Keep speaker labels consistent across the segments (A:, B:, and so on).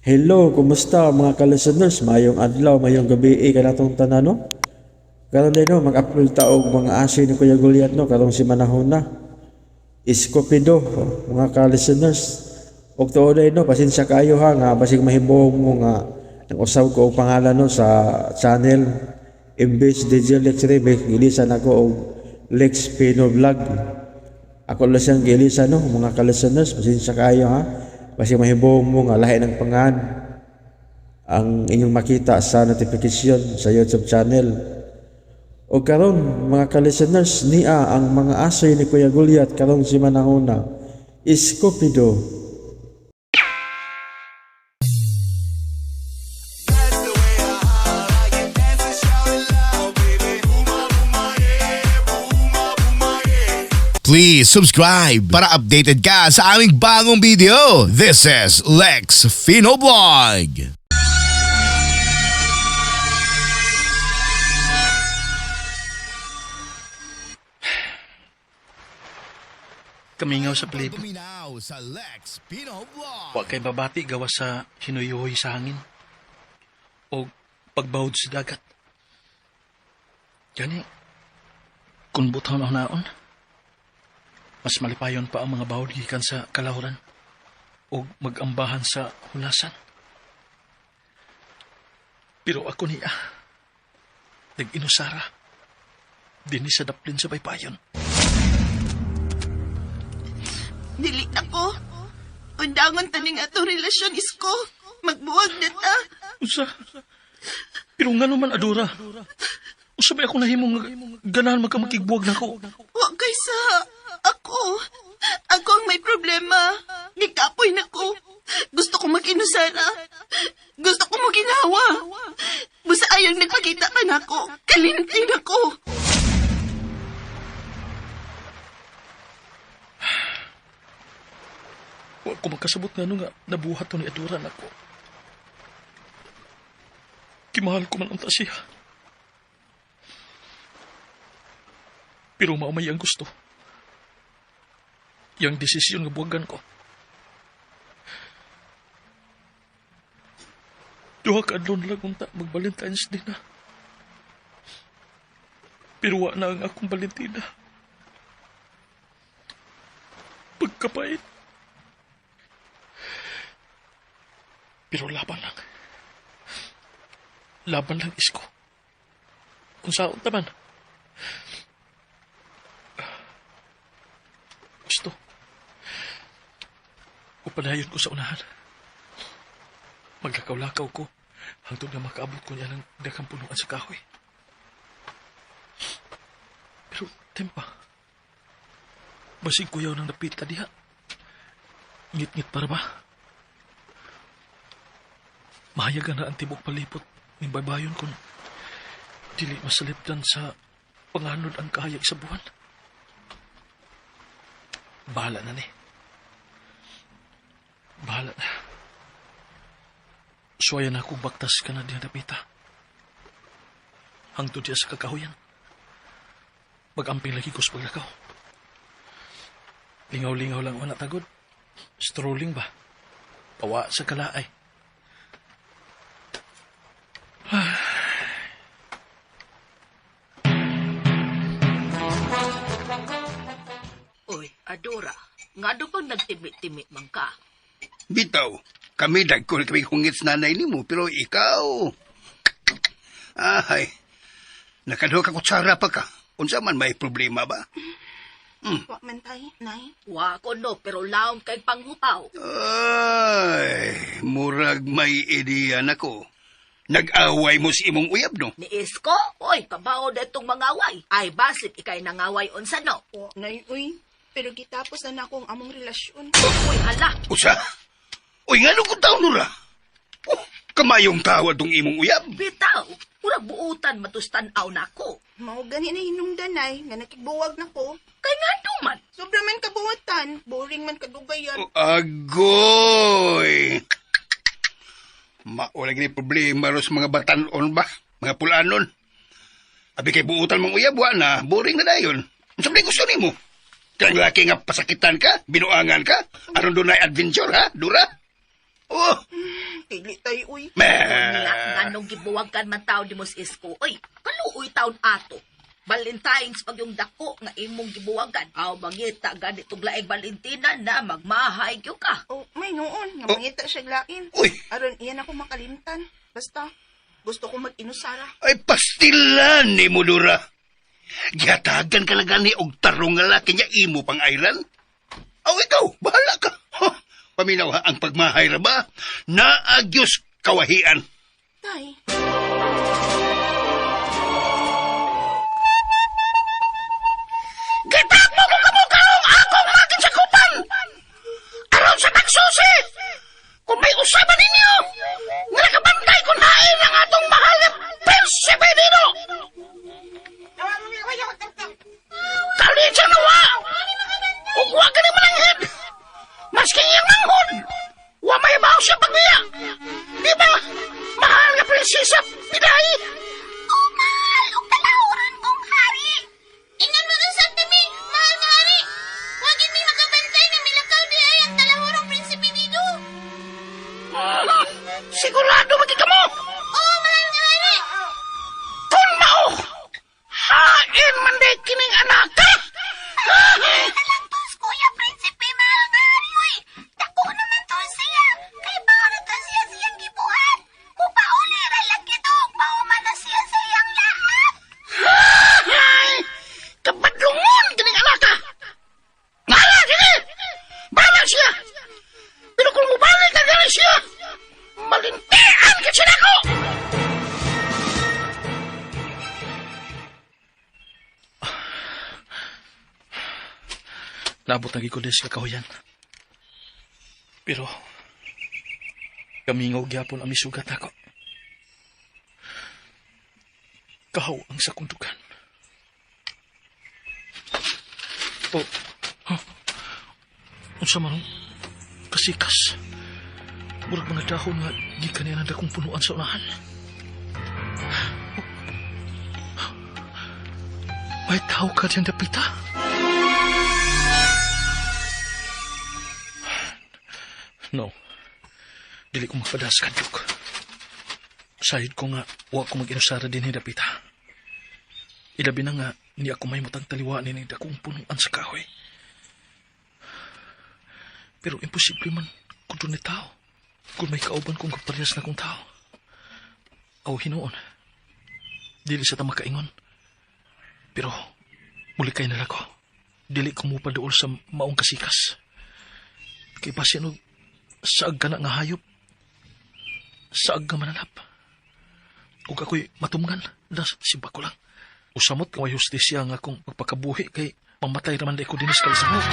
A: Hello, kumusta mga ka-listeners? Mayong adlaw, mayong gabi eh, kanatong tanan, no? Karon din no, mag-upload ta og mga aso ni Kuya Goliath, no, karong si manahon na. Iskopido, mga ka-listeners. Og tuod ay, no, pasensya kayo ha nga basig mahibong mo nga nag-usaw ko og pangalan, no, sa channel. Imbes DJ Lex Remix, gilisan ako og Lex Pino Vlog. Ako lang siyang gilisan, no, mga ka-listeners, pasensya kayo ha. Basig mahibong mo nga lahi ng pangan ang inyong makita sa notification sa YouTube channel. O karon mga ka-listeners, niya ang mga asoy ni Kuya Goliath karong si Manahuna. Iskopido.
B: Please subscribe para updated ka sa aming bagong video. This is Lex Fino Vlog.
C: Kamingaw sa palibot.
B: Duminaw sa Lex Pino Vlog.
C: Wa kay babati gawa sa hinuyuhoy sa hangin o pagbawod sa dagat. Gani, kung butaw na naon, mas malipayon pa ang mga bawod gikan sa kalahuran o magambahan sa hulasan. Pero ako niya, nag-inusara, dinhi sa daplin sa baybayon.
D: Dili ako. Undangon taning atong relasyon isko. Magbuwag na ta.
C: Usa. Pero nga naman, Adora. Usa ba ako nahimong nga ganahan magkamakigbuwag na ko?
D: Wa kay sa ako. Ako ang may problema. Gikapoy na ko. Gusto ko mag-inusara. Gusto ko maginawa. Busa ayaw nagpakita ka na ako. Kalintin ako.
C: Wa ko magkasabot nga nga nabuhat to ni Adora nako. Kimahal ko man unta siya. Pero maumay ang gusto. Yang desisyon nga buwagan ko. Duha ka adlaw na lang unta mag-Valentine's Day na. Pero wa na ang akong Valentina. Pagkapait. Pero laban lang. Laban lang, isko. Kung saan taman. Gusto. Upadayon ko sa unahan. Maglakaw-lakaw ko hangtod nga makaabot ko niya ng dakang punuan sa kahoy. Pero, tempa. Basig kuyaw ng napita diha. Ngit-ngit para ba? Mahayagan na ang tibok palipot ng baybayon kung dili masalipdan sa panganod ang kahayag sa buwan. Bahala na ni. Bahala na. Suwaya na akong baktas ka na diha dapita. Hangtod diya sa kakahuyan. Mag-amping lagi ko sa paglakaw. Lingaw-lingaw lang ako natagod. Strolling ba? Pawa sa kalaay.
E: Uy, Adora, nga do pang nagtimi-timi man ka?
F: Bitaw, kami dagkol kami hungit sa nanay nimo, pero ikaw... Ay, nakaduha ka kutsara pa ka. Unsa man may problema ba?
D: Wa man tay, nay.
E: Wa ko no, pero laom kay panghupaw.
F: Ay, murag may ideya nako. Nag-away mo si imong uyab, no?
E: Ni Isko, oy, kabao na itong mga away. Ay, basit ikay nangaway unsa no.
D: Wa nay uy. Pero gitapos na nako ang among relasyon.
E: Uy, hala,
F: Usa? Uy, nga nung taon nura? Oh, kamayong tawa tong imong uyab.
E: Bitaw, murag buutan matustan-aw nako.
D: Mao gani na hinungdan nay nga nakigbuwag na ko.
E: Kay nga duman.
D: Sobra man kabuwatan, boring man kadugayan.
F: Oh, agoy! Maulag ni problema ro sa mga batanon ba? Mga pulanon. Abi kay buutan mong uyab, wa na. Boring na dayon. Unsa man gusto nimo? Kanang laki nga pasakitan ka, binuangan ka, aron dunay adventure ha, dura? Oh,
D: Dili tay, uy.
F: Meh.
E: Unya, nganong gibuwagan man taon ni Mos Isko. Oy, kaluoy taon ato. Valentine's pag yung dako nga imong gibuwagan. Aw, mangita ganit og laing Valentina na magmahay gyud ka.
D: Oh, may noon. Nga
F: Oh.
D: mangita siya lain.
F: Uy.
D: Aron iyan ako makalimtan. Basta, gusto ko mag-inusara.
F: Ay, pastilan ni mo, Dora. Gihatagan ka lang gani og tarong nga laki niya imo pang island. Aw, ikaw, bahala ka. Huh, paminaw ha, ang pagmahay ra ba? Naagyos kawahian.
D: Tay.
F: Gitak mo kung kamukalong akong makinsakupan! Aron sa tagsusi! Kung may usaban ninyo, nga nakabantay kung hain ang atong mahal nga Prinsipe Nino! Kalit siya nawa! Ug wa ka ni mananghid! Maski iyang manghod! Wa may baw siya pagbiya! Di ba? Mahal nga prinsesa Piday!
G: Oh, mahal ug talahuron kong hari. Ingon mo sa timi, mahal nga hari. Wagin mi makabantay nga milakaw di ay ang talahurong prinsipe Dido.
F: Sigurado magkika mo!
G: Oh, mahal nga hari.
F: Kung mao, hain man day kining anak ka!
G: Talangtos kuya prinsipe mahal nga hari oy. Dako naman to siya. Kay bawo to siya siyang gibuhat. Mupauli ra lang gito pahuman na siya sa iyang lahat.
F: Ay! Kabadlungon kining anak ka! Ngala, sige! Bala siya! Pero kung mubalik na gani siya, malintian ka siya nako!
C: Nabot na gid ko din sa kakahuyan. Pero, kamingaw gyapon ang misugat nako. Kahaw ang sakundukan. Oh, huh? Unsa man ang kasikas. Murag mga dahon nga gikan niya dakong punuan sa unahan. Oh. May tao ka dyan dapita. No. Dili ko magpadas kadlok. Sayod ko nga, wa ko mag-inusara din hidapita. Ilabi na nga, ni ako may mutang taliwa ni dakong punuan sa kahoy. Pero imposible man kung doon ni tao. Kung may kauban kong kaparehas na kong tao. Aw hinuon. Dili sa ta makaingon. Pero muli kay nala ko. Dili ko mupaduol sa maong kasikas. Kay basin og saag ka na nga hayop. Saag nga mananap. Ug ako'y matumgan. Das, simba ko lang. Usamot nga may hustisya nga akong pagpakabuhi kay mamatay raman di ko dinis kalisangot.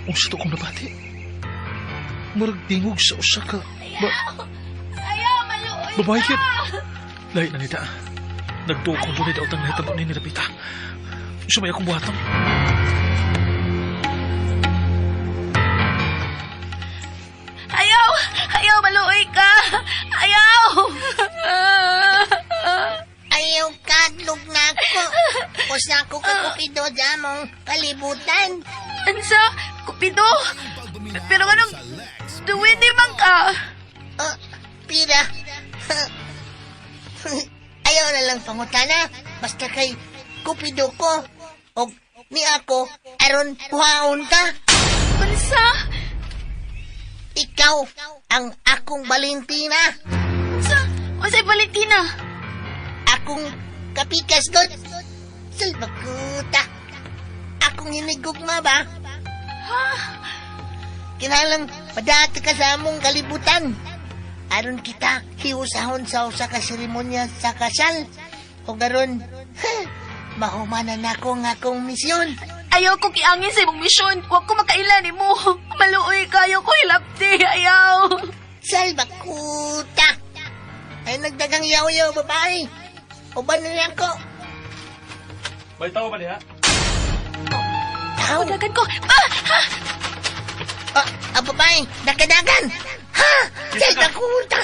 C: Unsa to kong nabati? Murag tingog sa usa ka ba,
G: Ayaw, maluoy
C: babae kid. Lahi na nita. Nagduko doon ni daotang nahitabo ni Rapita. Sumay akong buhaton.
G: Ayaw! Ayaw, maluoy ka! Ayaw!
H: Ayaw kadlog na ako. Usa ko kakupido damong kalibutan.
G: Ansa? Kupido? Pero anong duwin di man ka?
H: Oh, pira. Ayaw na lang pangutana. Basta kay kupido ko. Og ni ako, aron kuhaon ka.
G: Unsa?
H: Ikaw ang akong Valentina.
G: Unsa? Unsay Valentina?
H: Akong kapikas god. Salbakuta. Akong hinigugma ba? Kinalang padati ka sa among kalibutan. Aron kita hiusahon sa usa ka seremonya sa kasal. O garon, mahumanan nako ang akong misyon.
G: Ayaw ko kiangin sa imong misyon. Huwag ko makaila nimo. Maluoy kayo ko hilabti. Ayaw.
H: Salbakuta. Ay nagdagang yaw-yaw babae. Uban na lang ko.
C: May tao ba niya?
H: Tao.
G: Dagan ko. Ah! Ha!
H: Ah, ah, babae, nakadagan! Ha! Salbakuta!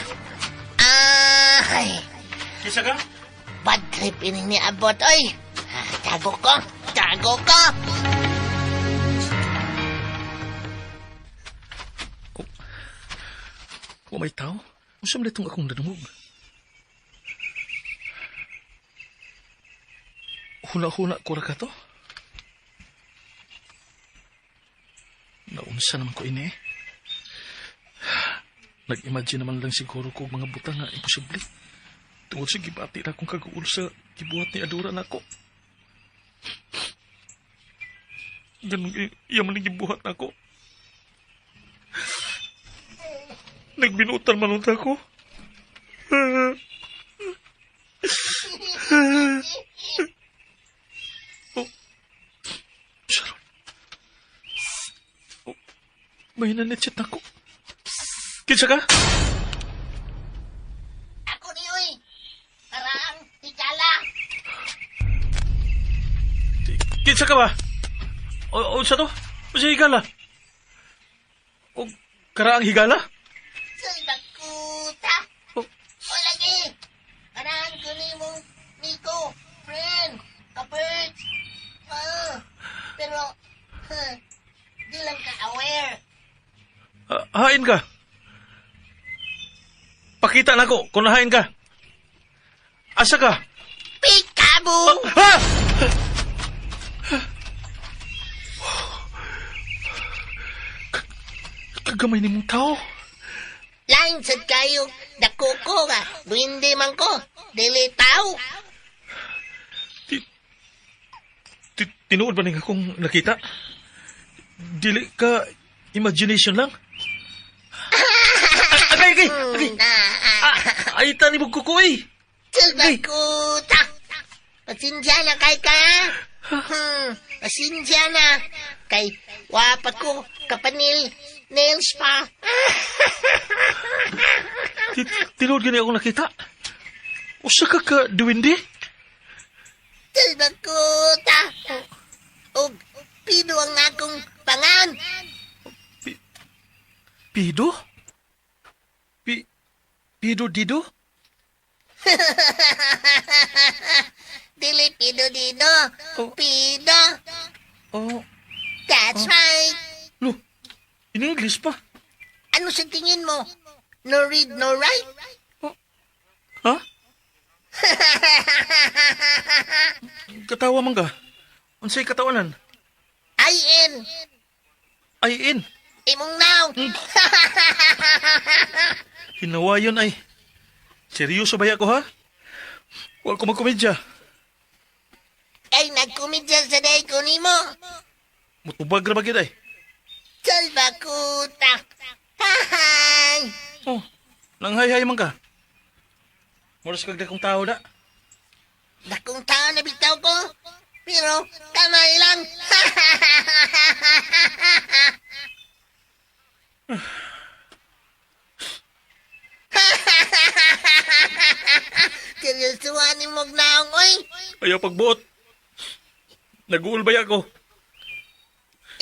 H: Ay,
C: Kisa ka?
H: bad trip ining ni Abot, oy! Ah, tago ko! Tago ko!
C: Wa may tao? Unsa man itong akong nadungog? Huna-huna ko ra ka to? Naunsa naman ko ini eh. Nag-imagine naman lang siguro ko og mga butang nga imposible. Tungod sa gibati na akong kaguol sa gibuhat ni Adora nako. Ganun iya man ang gibuhat nako. Nagbinutan man unta ko. Oh. Sharon. Oh. May nanitsit na ko. Kinsa ka?
H: Ako ni oy. Karaang higala.
C: Kinsa ka ba? O, o sa to? O sa higala? O karaang higala?
H: Soy bakuta.
C: Oh.
H: O lagi. Karaang ko ni mong Nico, friend, kapert. Ah, pero, huh, di lang ka aware.
C: Ah, hain ka. Pakita na ko kung nahain ka. Asa ka?
H: Peekaboo!
C: Ha! Kagamay ni mong tao.
H: Lain sad kayo, dako ko nga, duwende man ko, dili tao.
C: Tinuod ba ning akong nakita? Dili ka imagination lang? Agay, agay, agay.
H: Ah,
C: Ah, ay, tani mo kukoy.
H: Salbakuta! Pasensya na kay ka, ha? Pasensya na. Kay wapa ko kapanil nails pa.
C: Tinuod gani akong nakita. Usa ka ka duwende?
H: Salbakuta! Og pido ang akong pangan.
C: Pido? Pido dido?
H: Dili pido dido.
C: Oh.
H: Pido.
C: Oh,
H: That's right.
C: lo. In English pa.
H: Ano sa tingin mo? No read, no write?
C: Ha? Katawa man ka. Unsay katawanan?
H: I-N.
C: Ay in.
H: Imong naong.
C: Hinawayon ay. Seryoso ba ko ha? Huwag ko magkomedya.
H: Ay, nagkomedya sa day ko nimo.
C: Mutubag ra ba gyud ay?
H: Salbakuta. Hahay.
C: Oh, nanghay-hay man ka. Muras kag dakong tao na.
H: Dakong tao na bitaw ko. Pero kamay lang. Seryosohan ni mong naong, oy.
C: Ayaw pagbuot. Nag-uul ba ako?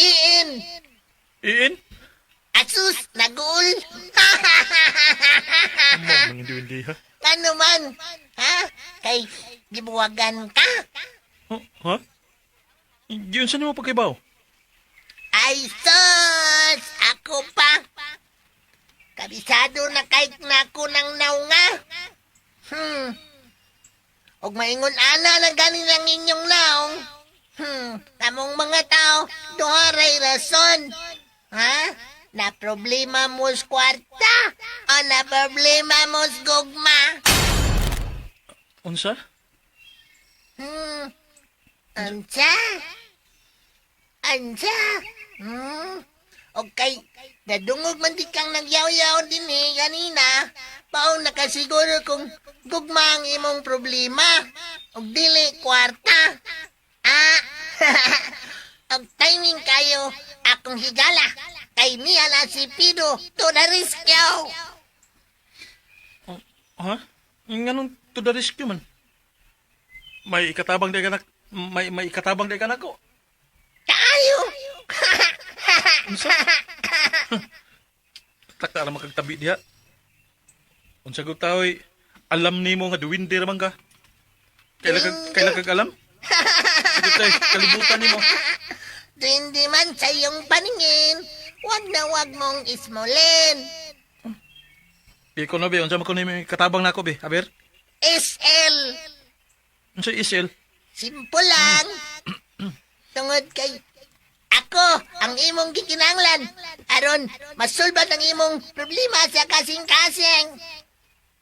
H: Iin.
C: Iin?
H: Asus, nag-uul.
C: Mo nang hindi ha?
H: Ano man? Ha? Kay gibuwagan ka?
C: Oh, ha? Giyon sa nimo pagkaibaw?
H: Ay, sus! Ako pa! Kabisado na kay na ako ng naunga. Og maingon ana na ganin ang inyong naong. Kamong mga tao, duharay rason. Ha? Na problema mo sa kwarta o na problema mo sa gugma?
C: Unsa?
H: Unsa? Unsa? Okay, nadungog man di kang nagyaw-yaw din eh kanina. Paong nakasiguro kung gugma ang imong problema. Og dili kwarta. Ah, og timing kayo akong higala. Kay niya na si Pido to the rescue.
C: Oh, ha? Nganong to the rescue man? May ikatabang di ka na, may ikatabang di ka nako.
H: Tayo!
C: Unsa? Taka ra makagtabi diha. Unsa gud taoy alam nimo nga duwinde ra man ka. Kaila kag alam? Sige tay, kalibutan nimo.
H: Duwende man sa iyong paningin, wag na wag mong ismulin.
C: Bi ko no bi, unsa man ko ni katabang nako bi? Aber,
H: SL.
C: unsa SL?
H: Simple lang. Tungod kay ako ang imong gikinanglan aron masulbat ang imong problema sa kasing-kasing.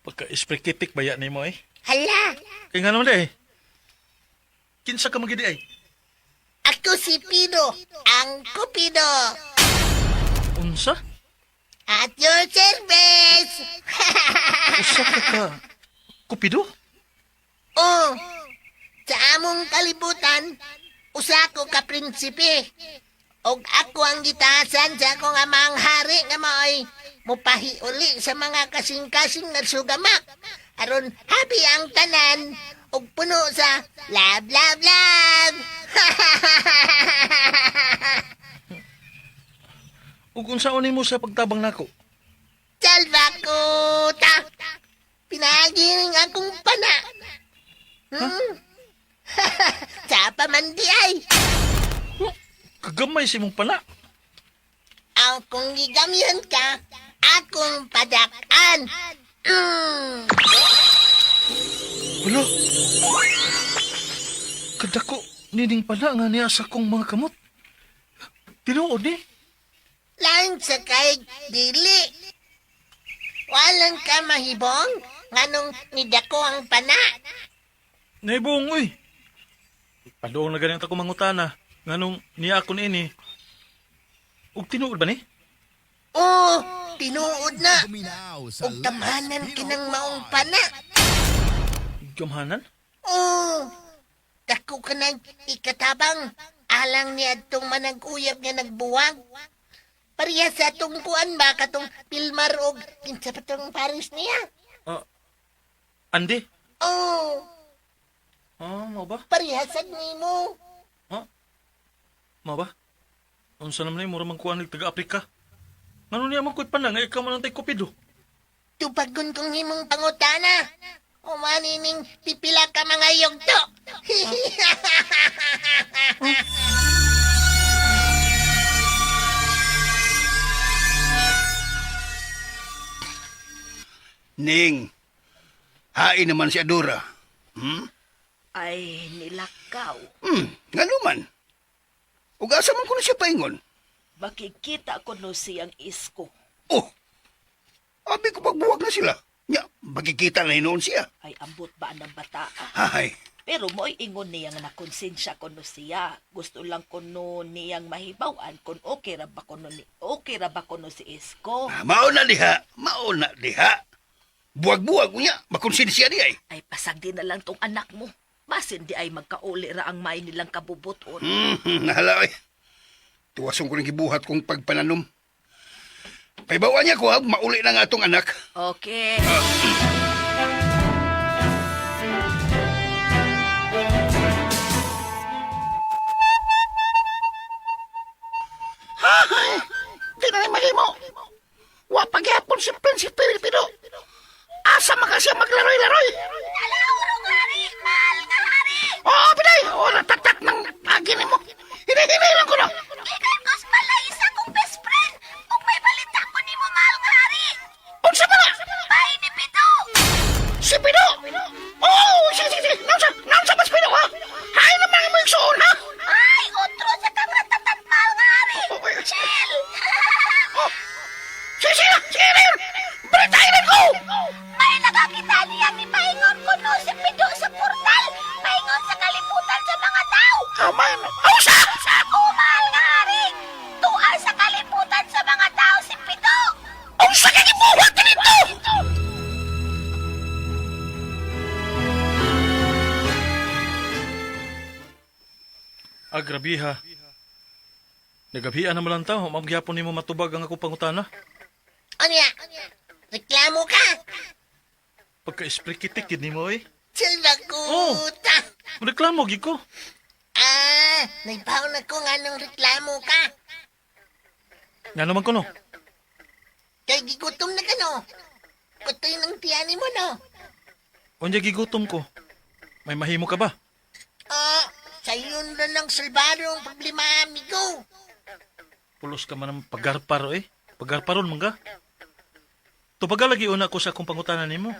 C: Pagka esprekitik baya nimo eh.
H: Hala,
C: Kay nga naman di eh. Kinsa ka magidi ay?
H: ako si Pido, ang Kupido.
C: Unsa?
H: At your service.
C: Usa ka ka Kupido?
H: Oh, sa among kalibutan, usa ko ka prinsipe. Og ako ang gitasan sa akong amang hari nga maoy mupahiuli sa mga kasing-kasing nga sugamak. Aron happy ang tanan og puno sa love, love, love.
C: Ug unsaon nimo sa pagtabang nako?
H: Salva ko ta. Pinagining akong pana. Hmm? Sa man di ay.
C: Kagamay si mong pana.
H: Ang kung gigamyan ka, akong padakan. Mm.
C: Wala. Kadako nining pana nga niya sa kong mga kamot. Tinuod ni.
H: Lain sa kay dili. Walang ka mahibong nganong nidako ang pana.
C: Naibong uy. Padoong na ganito ako mangutana. Nganong niya ako niini. Ug tinuod ba ni?
H: Oh, tinuod na.
B: Paminaw sa
H: Og tamanan kinang maong pana.
C: Gamhanan?
H: Oh, dako ka nang ikatabang. Alang ni adtong manag-uyab nga nagbuwag. Pareha sa atong kuan ba katong Pilmar og kinsa pa tong Paris niya.
C: Ah, Andi?
H: Oh,
C: Ah, mao ba?
H: pareha sad nimo.
C: Ha? Mao ba? Unsa naman ni mura man kuan taga Afrika. Ngano niya man kuy pana nga ikaw man ang tay kupido.
H: Tupagon kong himong pangutana. Umani ning pipila ka mga yugto.
F: Ning, hain naman si Adora. Hmm?
E: Ay, nilakaw.
F: Nga naman. Ug asa man ko na siya paingon?
E: Makikita ko no siyang isko.
F: Oh, abi ko pagbuwag na sila. Nya, magkikita na hinoon siya.
E: Ay, ambot ba ng bataa?
F: Hay,
E: Pero mo'y ingon niya nga nakonsensya ko no siya. Gusto lang ko no niyang mahibawan kung okay ra ba ko no, okay ra ba ko no si Isko.
F: mao na diha, mao na diha. Buwag-buwag niya, makonsensya niya eh.
E: Ay, pasagdi na lang tong anak mo. Basin di ay magkauli ra ang may nilang kabubuton.
F: Nahala eh. Tuwason ko rin gibuhat kong pagpananom. Paibawa niya ko ha, mauli na nga atong anak.
E: Okay.
F: Di na mahimo. Wa pagyapon si Prinsipe Pilipino. Asa man ka siya maglaroy-laroy?
G: Nalaurong hari! Mahal nga hari!
F: Oo, Pinay! Oo, natatak ng agi nimo. Hinihinay lang ko na.
G: Gikan ko sa balay isa kong best friend! Kung may balita ko nimo, mahal nga hari!
F: Unsa ba na?
G: Bahay ni Pido!
F: Si Pino! Oo, sige, sige, sige. Naunsa, naunsa ba si Pino, ha? Hay na mga mo igsuon, ha?
G: Ay, otro sa kang ratatat, mahal nga hari! Chill!
F: Oh. Sige, sige na, sige na yun. Balitahin na ko!
G: May nakakita niya ni Pahingon ko no si Pido sa portal! Pahingon sa kalibutan sa mga tao!
F: Aman, ausa!
G: O, mahal nga hari! Tuwa sa kalibutan sa mga tao si Pido!
F: Unsa ka gibuhat ka nito?
C: Ah, grabiha. Nagabihan naman lang tao. Magyapon nimo matubag ang ako pangutana.
H: Anya, reklamo ka.
C: Pagka esprekitik gid nimo eh.
H: Silva
C: Oh.
H: kuta.
C: Reklamo gid ko.
H: Ah, naibaw na ko nga nung reklamo ka.
C: Nga naman ko no.
H: Kay gigutom na ka no. Kutoy ng tiyani mo no.
C: Unya gigutom ko. May mahimo ka ba?
H: Ah, sayon na ng salbado ang problema, amigo.
C: Pulos ka man ang pagarparo eh. Pagarparon man ka. Tubaga lagi una ko sa akong pangutana nimo.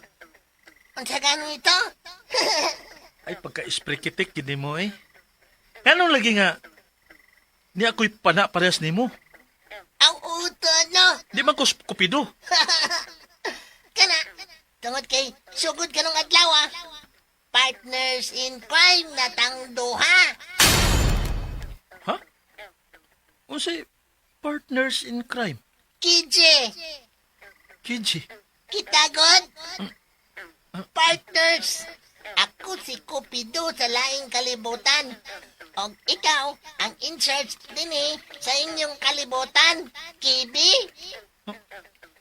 H: Unsa gani ito?
C: Ay, pagka-isprekitik gid nimo eh. Nganong lagi nga, ni ako'y pana parehas nimo.
H: Ang uto, no?
C: Di man ko kupido.
H: Kana, tungod kay sugod ka nung adlaw, ah. Partners in crime na tang duha.
C: Ha? Unsay partners in crime?
H: KJ,
C: Kinji.
H: kita god? Partners, ako si Cupido sa laing kalibutan. Og ikaw ang in charge dinhi sa inyong kalibutan. Kibi,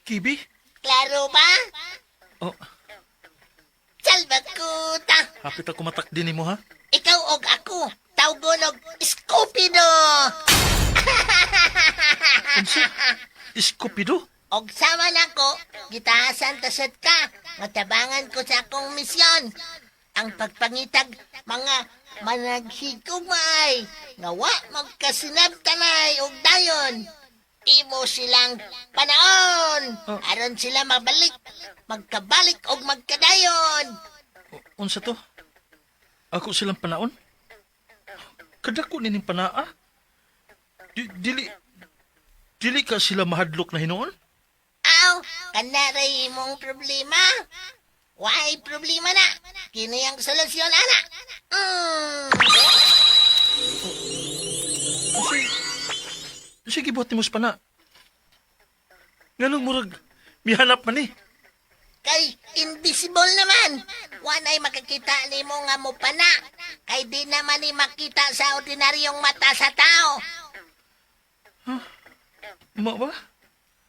C: Kibi?
H: klaro ba?
C: Oh,
H: Salbakuta!
C: hapit ako matakdi nimo ha?
H: Ikaw og ako, tawgon og Scupido!
C: Unsa? Escupido?
H: Og sama nako, gitahasan tasad ka, nga tabangan ko sa akong misyon. Ang pagpangitag mga managhigugmaay, nga wa magkasinabtanay og dayon. Imo silang panaon,
C: Oh.
H: aron sila mabalik, magkabalik og magkadayon.
C: Unsa to? Ako silang panaon? Kadako nining panaa? Di, dili ka sila mahadlok na hinuon?
H: Aw, kana ray imong problema. Why problema na? Kini ang solusyon ana.
C: Sige, buhat nimo sa pana. Nganong murag mihanap man eh.
H: Kay invisible naman. Wanay makakita nimo nga mo pana. Kay di naman ni makita sa ordinaryong mata sa tao.
C: Ma ba?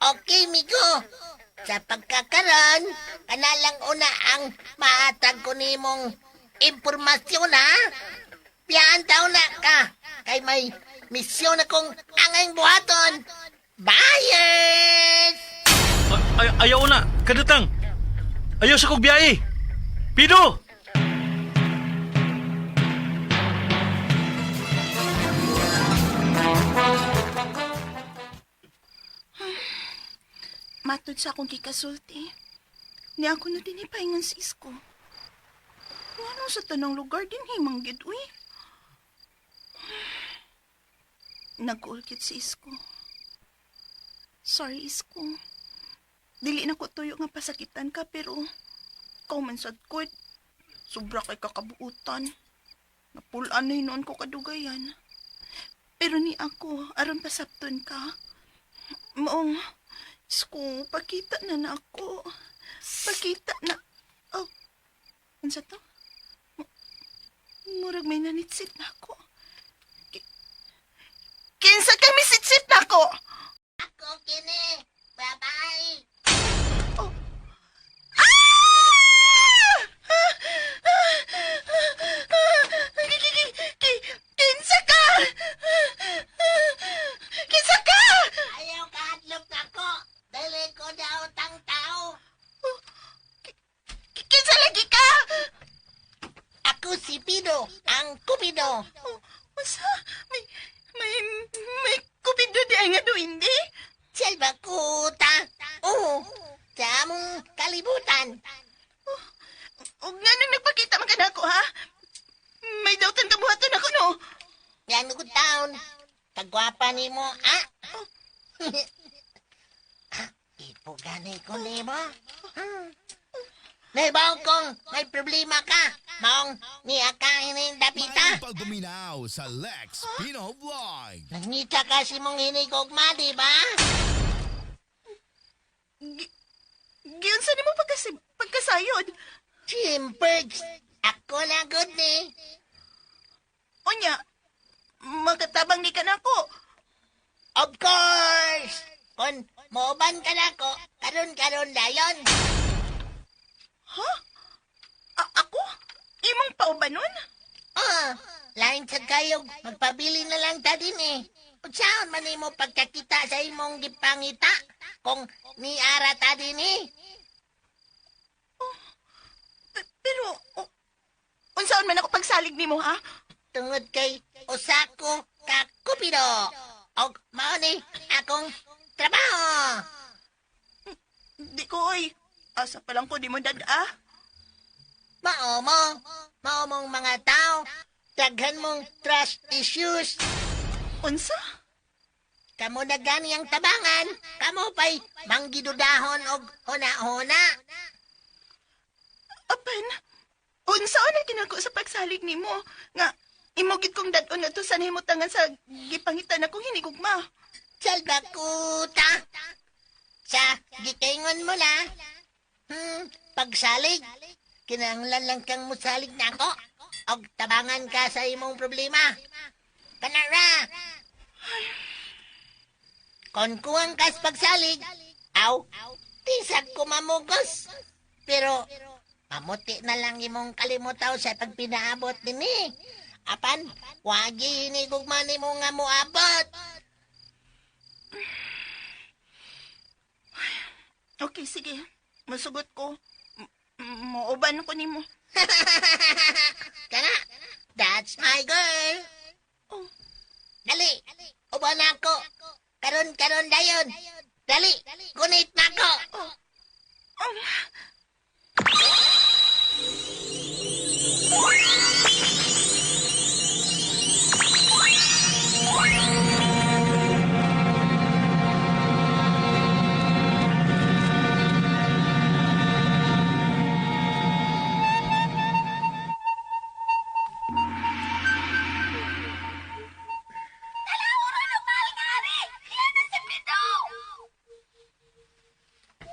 H: Okay, migo. Sa pagkakaron, kanalang una ang maatag ko nimong impormasyon ha. Biyaan taon na ka. Kay may misyon akong angay buhaton. Buyers!
C: Ay, ayaw na, kadatang. Ayaw sa kog biyahe. Pido!
D: Matod sa akong gikasulti. Ni ako na din ipaingon si Isko. Ngano sa tanang lugar din himang gid uy. Nag-ulkit si Isko. Sorry, Isko. Dili na ko tuyo nga pasakitan ka pero ikaw man sad ko. Sobra kay kakabuutan. Napulaan na hinuon ko kadugayan. Pero ni ako, aron pasapton ka. Maong, Isko, pakita na na ako. Pakita na. Oh, unsa to? Murag may nanitsit na ako. Kinsa kay misitsit na ako?
H: Ako kini. Bye-bye.
D: Ah! Kinsa ka? Kinsa ka?
H: Ayaw kahadlok nako. Dili ko daw tang tao.
D: Kinsa lagi ka?
H: Ako si Pido, ang Kupido.
D: Oh, unsa? May may may kupido di ay nga duindi?
H: Salbakuta. Oo, sa among kalibutan.
D: Og nga nang nagpakita man ka nako ha? May dautan ka buhaton ako no.
H: Yan ko taon. Kagwapa ni mo, ah? Ipugani ko ni mo. Nahibaw kong may problema ka. Maong niakain ng dapita.
B: Maayong pagpaminaw sa Lex Pino Vlog.
H: Nangita ka si mong hinigugma, di ba?
D: Giunsa nimo pagkasayod?
H: Chimpergs, ako na good ni.
D: Unya, makatabang ni ka nako.
H: Of course! Kung mooban ka na ko, karon-karon dayon.
D: Ha? Ako? Imong paubanon?
H: Ah, lain sa kayog, magpabili na lang ta din eh. Unsaon man nimo pagkakita sa imong gipangita kung niara ta din eh.
D: Pero, unsaon man ako pagsalig nimo ha?
H: Tungod kay Osako ka Kupido. Og mao ni akong trabaho.
D: Di ko, oy. Asa pa lang ko di mo dad-a.
H: Mao mo. Mao mong mga tao. Daghan mong trust issues.
D: Unsa?
H: Kamo na gani ang tabangan. Kamo pa'y manggidudahon og huna-huna.
D: Apan, unsa na kinako sa pagsalig nimo nga imo gid kong dad-on nga to sa nahimutangan sa gipangitan akong hinigugma.
H: Salbakuta. Sa gitingon mo na. Pagsalig. Kinahanglan lang kang musalig nako. Og tabangan ka sa imong problema. Kanara. Kon kuwang kas pagsalig, aw, tisag ko mamugos. Pero, mamuti na lang imong kalimutaw sa pagpinaabot dinhi. Apan, wagi ni gugma nimo nga moabot.
D: Okay, sige. Masugot ko. Muuban ko nimo.
H: Kana, that's my girl.
D: Oh.
H: Dali, uban ako. Karon-karon dayon. Dali, gunit na ako.
D: Oh.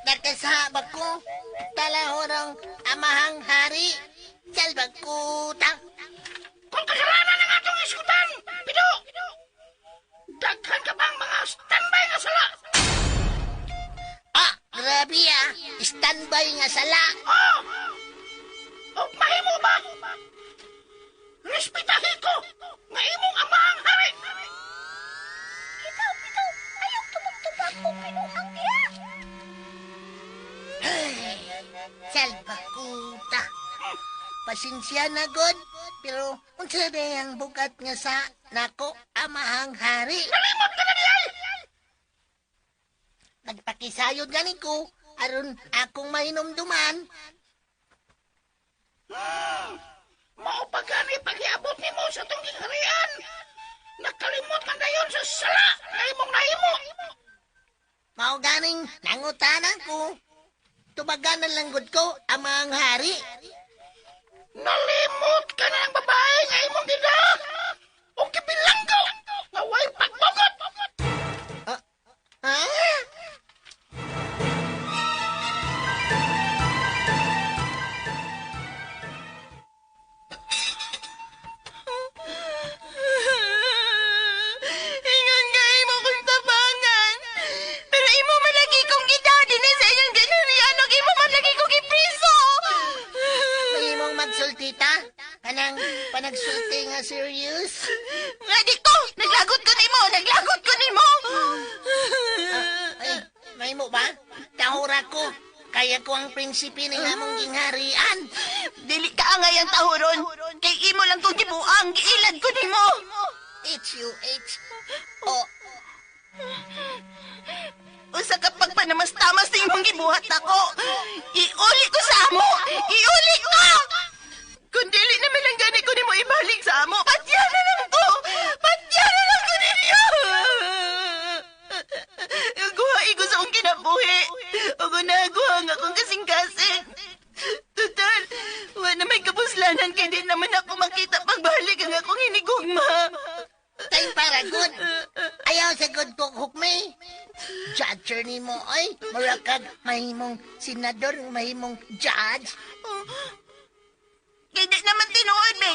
H: Nakasaba ko, talahorang amahang hari, salbakuta.
F: Kung kasalanan ang atong iskutan, Pido! Daghan ka bang mga standby nga sala?
H: Ah, grabe ah, standby nga sala.
F: Oh! Og mahimo ba? Respetahin ko nga imong amahang hari.
G: Ikaw, Pido, ayaw tubag-tubag ko pinuang diha.
H: Salbakuta. Pasensya na, God. Pero unsa day ang bugat nga sa nako amahang hari?
F: Nalimot ka na diay!
H: Nagpakisayod gani ko aron akong mahinumduman.
F: Mao pa gani pag-iabot nimo sa atong gingharian. Nakalimot ka dayon sa sala nga imong nahimo.
H: Mao ganing nangutanan ko. Tubagan na lang gud ko amahang hari.
F: Nalimot ka na ng babae nga imong gida. O gibilanggo nga way pagbugot.
H: Ha?
D: Ingon nga imo kong tabangan. Pero imo man lagi kong gida dinhi sa inyong ginharian ug imo man lagi kong gipriso.
H: Mahimong magsultita? Kanang panagsulti nga serious?
D: Nga di ko, naglagot ko nimo, naglagot ko nimo.
H: Ay, mahimo ba? Tahura ko. Kaya ko ang prinsipe ng among gingharian.
D: Dili ka angay ang tahuron. Kay imo lang kong gibuang, giilad ko nimo.
H: H-U-H. O.
D: Usa ka pagpanamas-tamas sa imong gibuhat ako. Iuli ko sa amo. Iuli ko! Kung dili naman lang gani ko nimo ibalik sa amo, patya na lang ko! Patya na lang ko ninyo! Guhain ko sa akong kinabuhi. O kung nagawa nga akong kasing-kasing. Total, wala na may kapuslanan kay di naman ako makita pagbalik ang akong hinigugma.
H: Time para good. Ayaw sa good ko hukmi. Judge ni mo, ay. Mura kag mahimong senador, mahimong judge.
D: Oh. Kay di naman tinuod, be,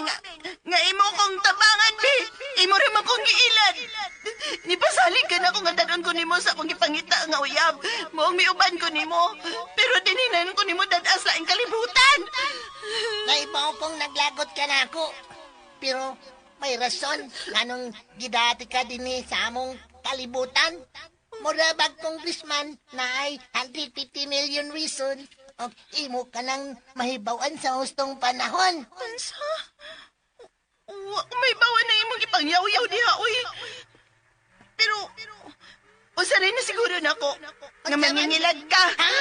D: nga imo kong tabangan, be. Imo rin man kong giilad. Nipasalig ka na kung ang dadon ko nimo sa akong gipangita nga uyab. Moong miuban ko nimo. Pero dininan ko nimo dad-as sa kalibutan.
H: Naibaw kong naglagot ka na ako. Pero may rason nganong gidati ka dinhi sa among kalibutan. Mura bag congressman na ay 150 million reason o imo ka nang mahibawan sa hustong panahon.
D: Unsa? Wa ko may bawan na imong gipangyaw-yaw diha, uy. Pero, usa rin na siguro nako nga mangingilad ka.
H: Ha?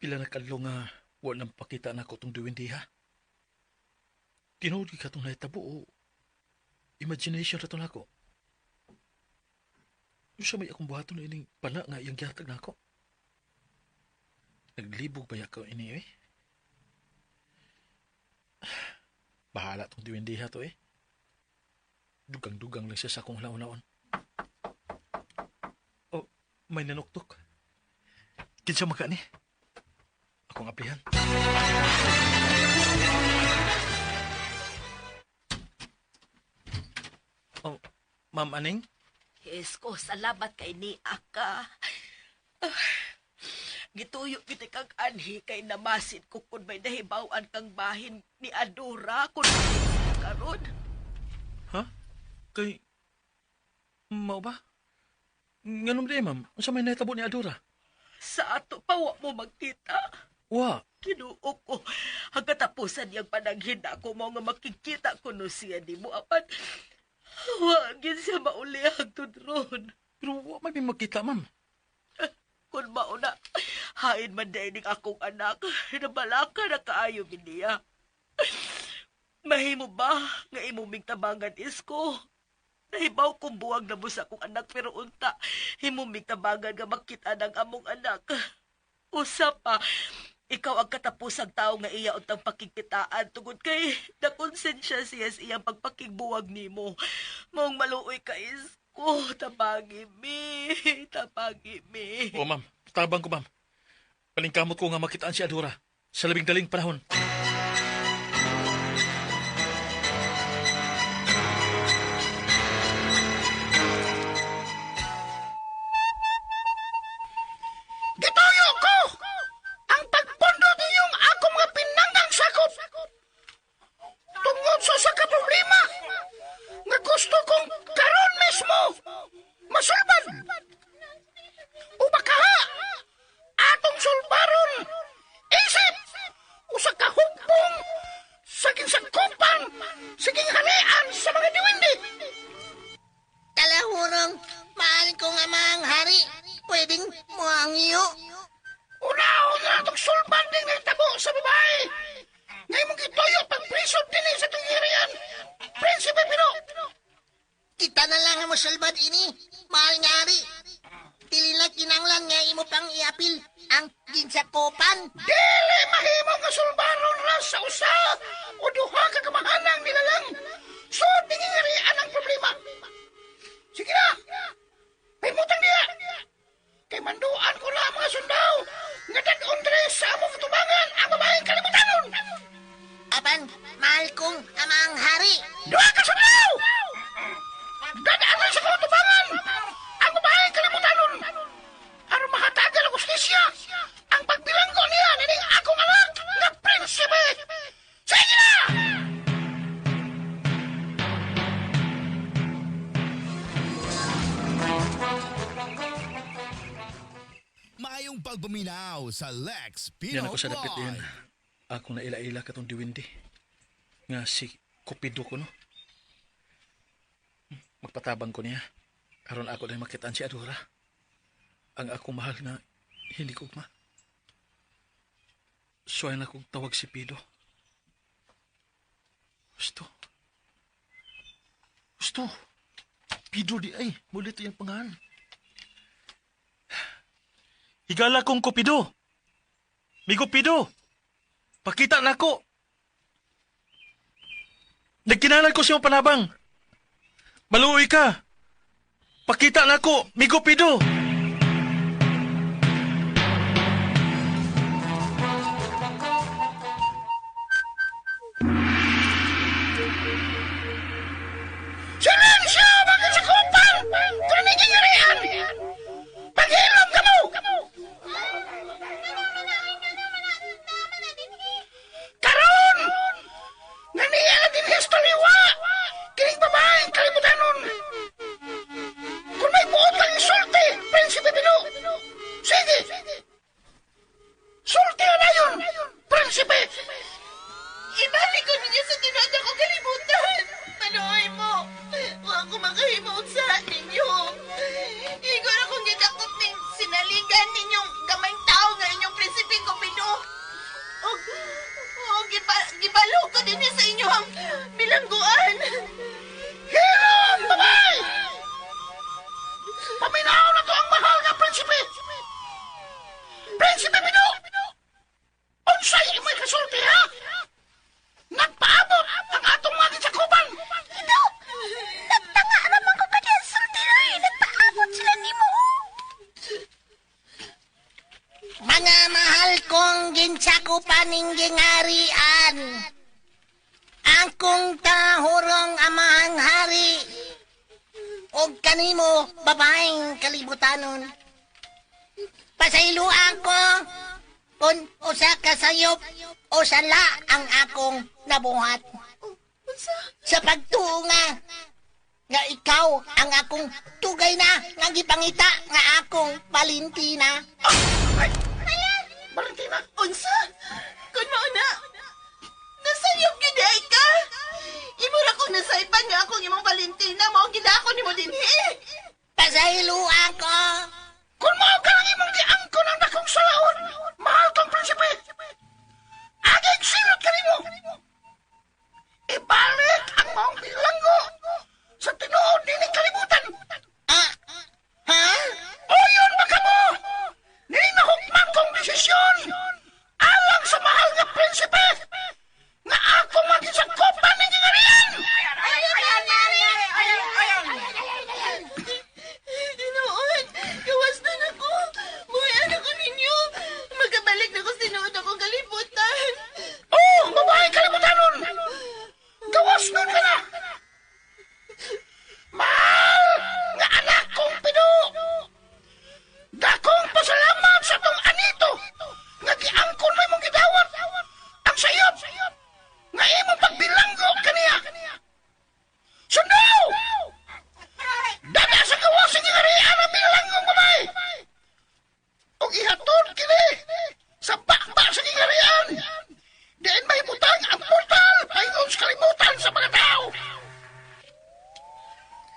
C: Pila na kadlaw nga wa nang pakita nako tong duwende ha. Tinuod gyud katong nahitabo o imagination ra to nako. Unsa may akong buhaton ining pana nga iyang gihatag nako? Naglibog ba ko ini eh? Bahala tong duwende ha to eh. Dugang-dugang lang siya sa akong laon-laon. Oh, may nanuktok. Kinsa man ka ni? Akong aplihan. Oh, Ma'am Aning?
E: Isko, salamat kay ni Aka. Gituyo kita kang anhi kay namasid ko kung may nahibaw-an kang bahin ni Adora kung karon.
C: Ha? Kay... Mao ba? Nganong di, ma'am? Unsa may nahitabo ni Adora?
E: Sa ato pa wa mo magkita.
C: Wa.
E: Kinuo ko. Ang katapusan niyang pananghina ko mao nga makikita ko no siya nimo apan. Wa gid siya mauli hangtod ron.
C: Pero wa may magkita, ma'am.
E: Kung mauna, hain man daining akong anak, nabalaka na kaayo niya. Mahimo ba nga imong tabangan isko? Nahibaw kong buwag na mo sa akong anak pero unta, himong tabangan nga makita ng among anak. Usa pa, ikaw ang katapusang tao nga iya untang pakikitaan tungod kay nakonsensya siya sa iyang pagpakigbuwag nimo. Maong maluoy ka isko, tabagi mi, tabagi mi.
C: O, ma'am. Tabang ko, ma'am. Palingkamot ko nga makitaan si Adora sa labing daling panahon.
F: Gituyo ko! Ang pagpundo niyong ako mga pinanggang sakop! Tungod sa usa ka problema nga gusto kong karon mismo masulbad! O baka ha, atong sulbaron isip usa ka hugpong sa ginsangkupan sa gingharian sa mga diwindi!
H: Talahurong, mahal kong amang hari, pwedeng muangyo.
F: Unahon na itong sulban ding nagtabo sa babae. Ngayon mong gituyo pagpriso din sa itong irian. Prinsipe Pino!
H: Kita na lang ang musulbad ini, mahal nga hari. Dili na kinanglan nga imo pang iapil ang ginsakopan.
F: Dili mahimo nga sulbaron ra sa usa o duha ka kamahanang nilalang. So, dingingarian ang problema. Sige na! Pahimutang niya! Kay manduan ko na ang mga sundao nga dad-on diri sa among katubangan ang babaeng kalimutanon!
H: Apan, mahal kong amang hari.
F: Duha ka sundao! Dadaan sa katubangan ang babaeng kalimutanon! Aron mahatagan ang hustisya ang pagbilanggo niya nining akong anak nga prinsipe! Sige na!
B: Maayong pagpaminaw sa Lex Pino
C: Yan ako sa dapit
B: Vlog.
C: din. Ako na ila-ila katong diwindi. Nga si Cupido ko, no? Magpatabang ko niya. Aron ako na makitaan si Adora. Ang ako mahal na hindi ko ma. Suway na kong tawag si Pido. Gusto. Gusto. Pido di ay. Muli ito yung pangalan. Higala kong Cupido. Migo Pido. Pakita na ako. Nagkinalan ko siyang panabang. Maluoy ka. Pakita na ako, Migo Pido.
F: Silensyo, mga sakupan! Kung nagigirian! Paghilom ka mo! Karon! Nga niya na din history wa! Kining babaeng kalimutanon! Kung may buot kang isulti,
H: sakupaning gingarian. Akong tahurong amahang hari. Og kanimo babaeng kalibutanon. Pasayloan ko kung usa ka sayop o sala ang akong nabuhat. Sa pagtuo nga nga ikaw ang akong tugay na nga gipangita nga akong Valentina.
F: Valentina!
D: Unsa? Kun mao na. Nasayop gyud ay ka. Imo ra kong nasaypan nga akong imong Valentina mao gidako nimo dinhi.
H: Pasayloan ko.
F: Kung mao ka lang imong giangkon ang dakong salaon, mahal kong prinsipe! Agig silot kanimo! Ibalik ang maong bilanggo sa tinuod nining kalibutan!
H: Ah, ha?
F: Uyon ba kamo? Nining nahukman kong desisyon! Alang sa mahal nga prinsipe! Nga ako magisakopan ng gingarian!
D: Tinuod, gawas na nako. Muhian ako ninyo. Magkabalik na ko sa tinuod akong kalibutan.
F: Oh, babae kalibutanon! Gawas nun ka na! Mahal nga anak kong Pido! Dakong pasalamat sa tong anito nga giangkon may mong gidawat ang sayop nga imong pagbilanggo kaniya. Sundaw! Dada sa gawas sa gingarian ang bilanggong babae! Og ihatod kini sa bakba sa gingarian! Diin mahimutang ang portal paingon sa kalibutan sa mga tao!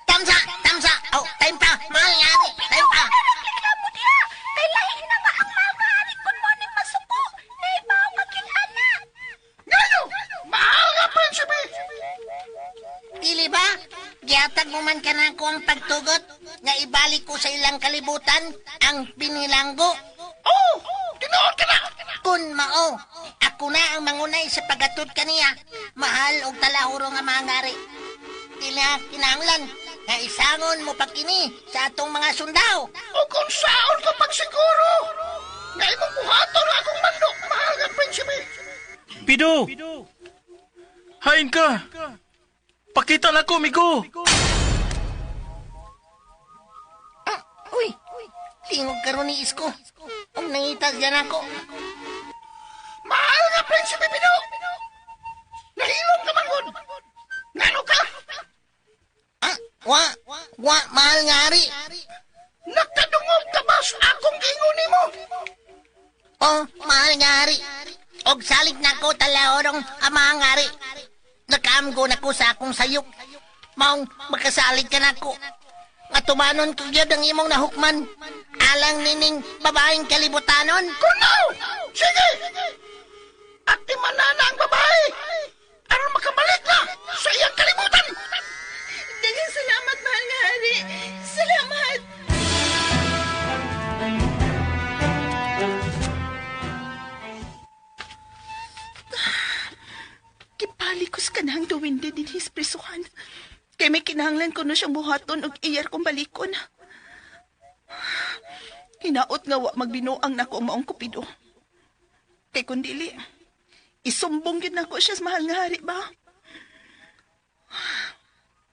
H: Tamsa, tamsa. Oh, time pa. Mahal nga ni. Time pa.
G: Reklamo diha. Kay lahi na nga ang mahal nga hari kun mo ni masuko. Naibaw ka kinana.
F: Ngayo! Mahal nga prinsipe!
H: Dili ba? Gihatag mo man kanako ang pagtugot nga ibalik ko sa ilang kalibutan ang binilanggo.
F: Oh! Tinuod ka na!
H: Kun mao, ako na ang mangunay sa pagatud kaniya. Mahal og talahuro nga mga ngari. Ila kinahanglan nga isangon mo pagkini sa atong mga sundao.
F: O kung saon ka pagsiguro! Nga imong buhaton akong mando, mahal nga prinsipe!
C: Pido! Hain ka! Pakita na ko, migo!
H: Ah, uy, tingog karon ni Isko. Ang nangitas yan ako.
F: Mahal nga prinsipe Pido! Nahilom ka man gud! Ngano ka?
H: Ah, wa, wa, mahal nga ari.
F: Nakadungog ka ba sa akong gingon nimo?
H: Oh, mahal nga ari. Og salig na ko talahorong amang ari. Nakaamgo na ko sa akong sayop. Maong makasalig ka na ko. Nga tumanon ko gyud ang imong nahukman. Alang nining babaeng kalibutanon.
F: Kuno! Sige! At timanana ang babae! Aron makabalik na sa iyang kalibutan!
D: Daghang salamat, mahal nga hari. Salamat. Gipalikos ka na ang duwende din his prisuhan. Kay may kinahanglan ko no siyang buhaton og iyar kong balikon. Hinaot nga wa magbinuang nako ang maong kupido. Kay kun dili, isumbong gyud nako siya sa mahal nga hari ba?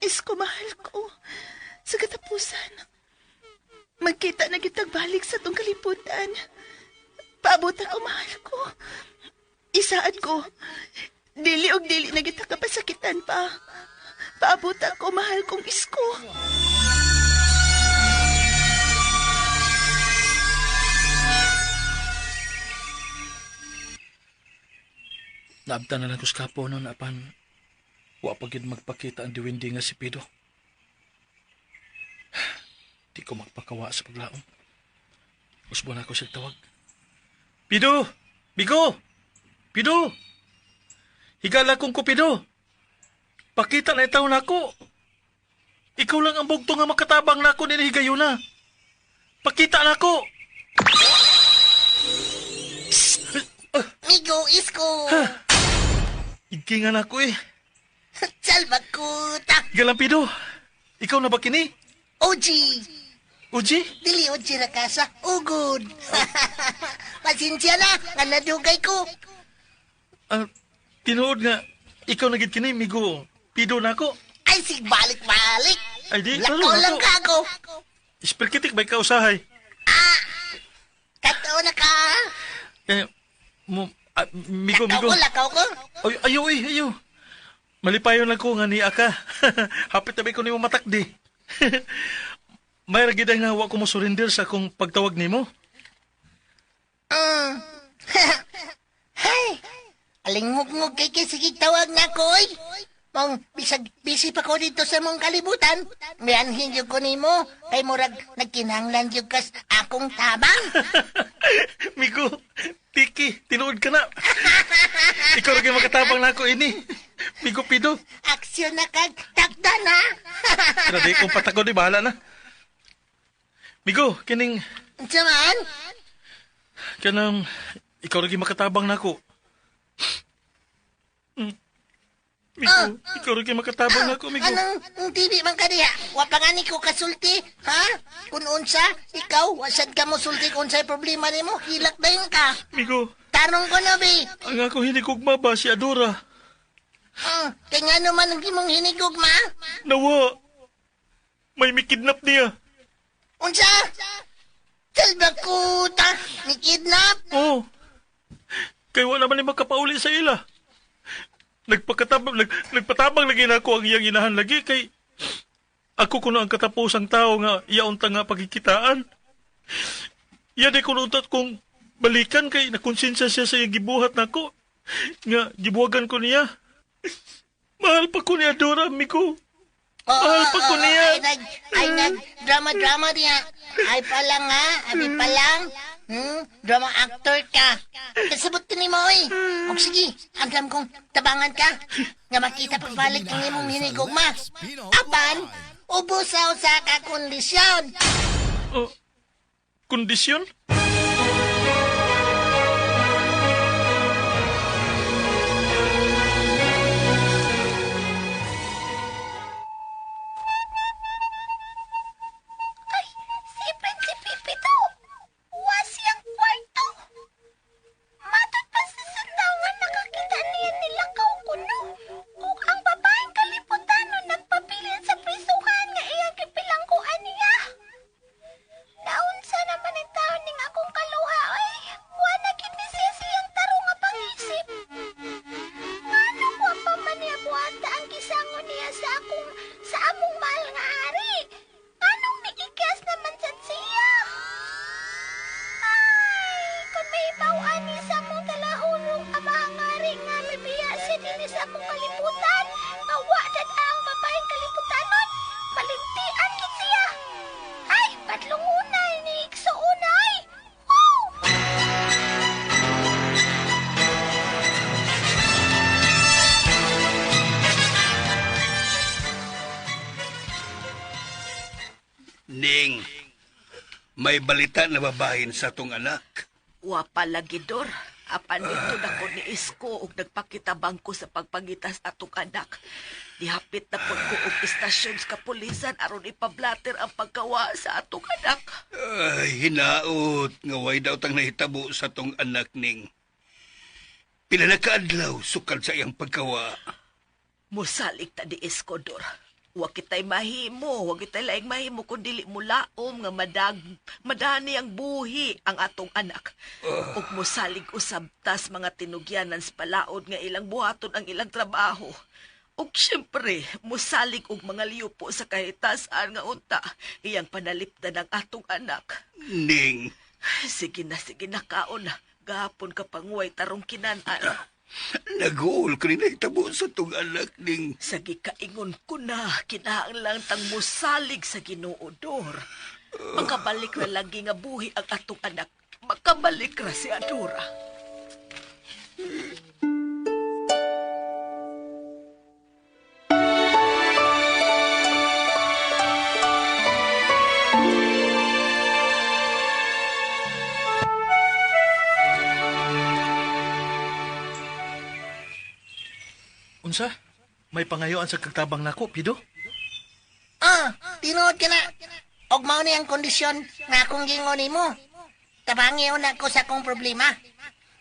D: Isko mahal ko. Sa katapusan, magkita na kitag balik sa tong kalibutan. Paabot ako mahal ko. Isaad ko. Dili og dili na kita kapasakitan pa. Paabot ako mahal kong Isko.
C: Naabta na lang ko sa kapo noon, apan wa pa gyud magpakita ang diwindi nga si Pido. Di ko magpakawa sa paglaom. Usbo na ako siya tawag. Pido! Bigo! Pido! Higala kong kupido! Pakita na itaw na ako. Ikaw lang ang bugto nga makatabang na ako nini higayuna. Pakita na ako!
H: Migo, Isko.
C: Igingan ako eh.
H: Salva kuta.
C: Galang Pido, ikaw na ba kini?
H: Oji.
C: Uji?
H: Dili oji ra kasa. Ugod. Pasensya na, nga nadugay ko.
C: Tinuod nga, ikaw na gid kini, Migo. Pido na ako.
H: Ay, sig balik-balik.
C: Ay, di,
H: Lakaw
C: klaro na
H: lang
C: ako.
H: ka ako.
C: Isperkitik ba ikaw usahay?
H: Katao na ka.
C: Eh, mo, Migo,
H: Lakaw
C: Migo.
H: ko, lakaw ko.
C: Ay, ayaw, eh, ayaw. Malipayon lang ko nga niya ka. Hapit tabi ko nimo matakdi. May ra gid nga wa ko mo surrender sa akong pagtawag nimo.
H: Mm. Hay, alingog-ngog kay kay sige tawag na ko, oy. Mong bisag busy pa ko dito sa mong kalibutan. Mianhin gyud ko nimo kay murag nagkinahanglan gyud kas akong tabang.
C: Migo, tiki, tinuod ka na. Ikaw ra gyud makatabang nako ini. Migo pido.
H: Aksyon na kag takda na.
C: Grabe kung patako di bahala na. Migo, kining
H: Unsa man?
C: kanang ikaw ra gyud makatabang nako. Mm. Migo, ikaw ra gyud makatabang nako, Migo.
H: Anong ang TV man ka diha? Wa pa nga ni ko kasulti, ha? Kung unsa, ikaw, wasad ka mo sulti kung unsay problema nimo, hilak dayon ka.
C: Migo,
H: Tarong ko na, bi.
C: ang ako hinigugma ba si Adora?
H: Kay nga naman ang imong hinigugma?
C: Nawa. May mikidnap niya.
H: Unsa? Salbakuta! Ni kidnap?
C: Oo. Kay wala man ni makapauli sa ila. Nagpatabang lagi na ako ang iyang inahan lagi kay ako kuno ang katapusang tao nga iyaon ta nga pagkikitaan. Iya di kuno untat kong balikan kay nakonsensya siya sa iyang gibuhat nako. Nga gibuhagan ko niya. Mahal pa ko ni Adora, amigo. Mahal pa ko niya.
H: Ay, nag, drama-drama niya. Ay pa lang ha, abi pa lang. Drama actor ka. Kasabot ka ni mo eh. Og sige, andam kong tabangan ka. Nga makita pagbalik ng imong hinigugma. Apan, ubusaw sa kakondisyon.
C: Oh, kondisyon?
G: Ay, si Prinsipe Pito. Wa siyang kwarto. Matod pa sa sandawan nakakita niya nilakaw kuno. Ug ang babaeng kaliputano nagpabilin sa prisuhan nga iyang gipilangkuan niya. Naunsa naman ang taon ning akong kaluha ay wa na gid ni siya siyang tarong nga pangisip. Ngano wa pa man niya buhata ang gisangon niya sa akong sa among mahal nga ari? Anong miikas naman sad siya? Ay, kung may ibaw-an ni sa among talahurong amahangari nga mibiya siya dinhi sa among kalibutan, nga wa dad ang babaeng kalibutanon, malintian gid siya. Ay, padlungunay ni igsuonay. Oh!
F: Ning, may balita na babahin sa tong anak.
E: Wa palagi, Dor. Apan dito na ko ni Isko ug nagpakitabang ko sa pagpangitas atong anak. Dihapit na pod ko og istasyon sa kapulisan aron ipablater ang pagkawa sa atong anak.
F: Ay, hinaot nga way daw tang nahitabo sa tong anak, Ning. Pila na kaadlaw sukad sa iyang pagkawa.
E: Musalig ta di Isko, Dor. Wa kitay mahimo, wa kitay laing mahimo kun dili mo laom nga madani ang buhi ang atong anak. Ug musalig usab tas mga tinugyanan sa palaod nga ilang buhaton ang ilang trabaho. Ug siyempre, musalig og mga liyupo sa kahitasan nga unta iyang panalipdan ang atong anak.
F: Ning,
E: Sige na, sige na, kaon na. Gahapon ka panguway tarong kinan-an.
F: nag-uol ko ni nahitabo sa tong anak, Ning.
E: Sa gikaingon ko na, kinahanglan tang musalig sa Ginoo Dor. Makabalik ra lagi nga buhi ang atong anak. Makabalik ra si Adora.
C: Unsa? May pangayoan sa kagtabang nako, Pido?
H: Tinuod ka na. Og mao ni ang kondisyon nga akong gingon nimo. Tabangi na ko sa akong problema.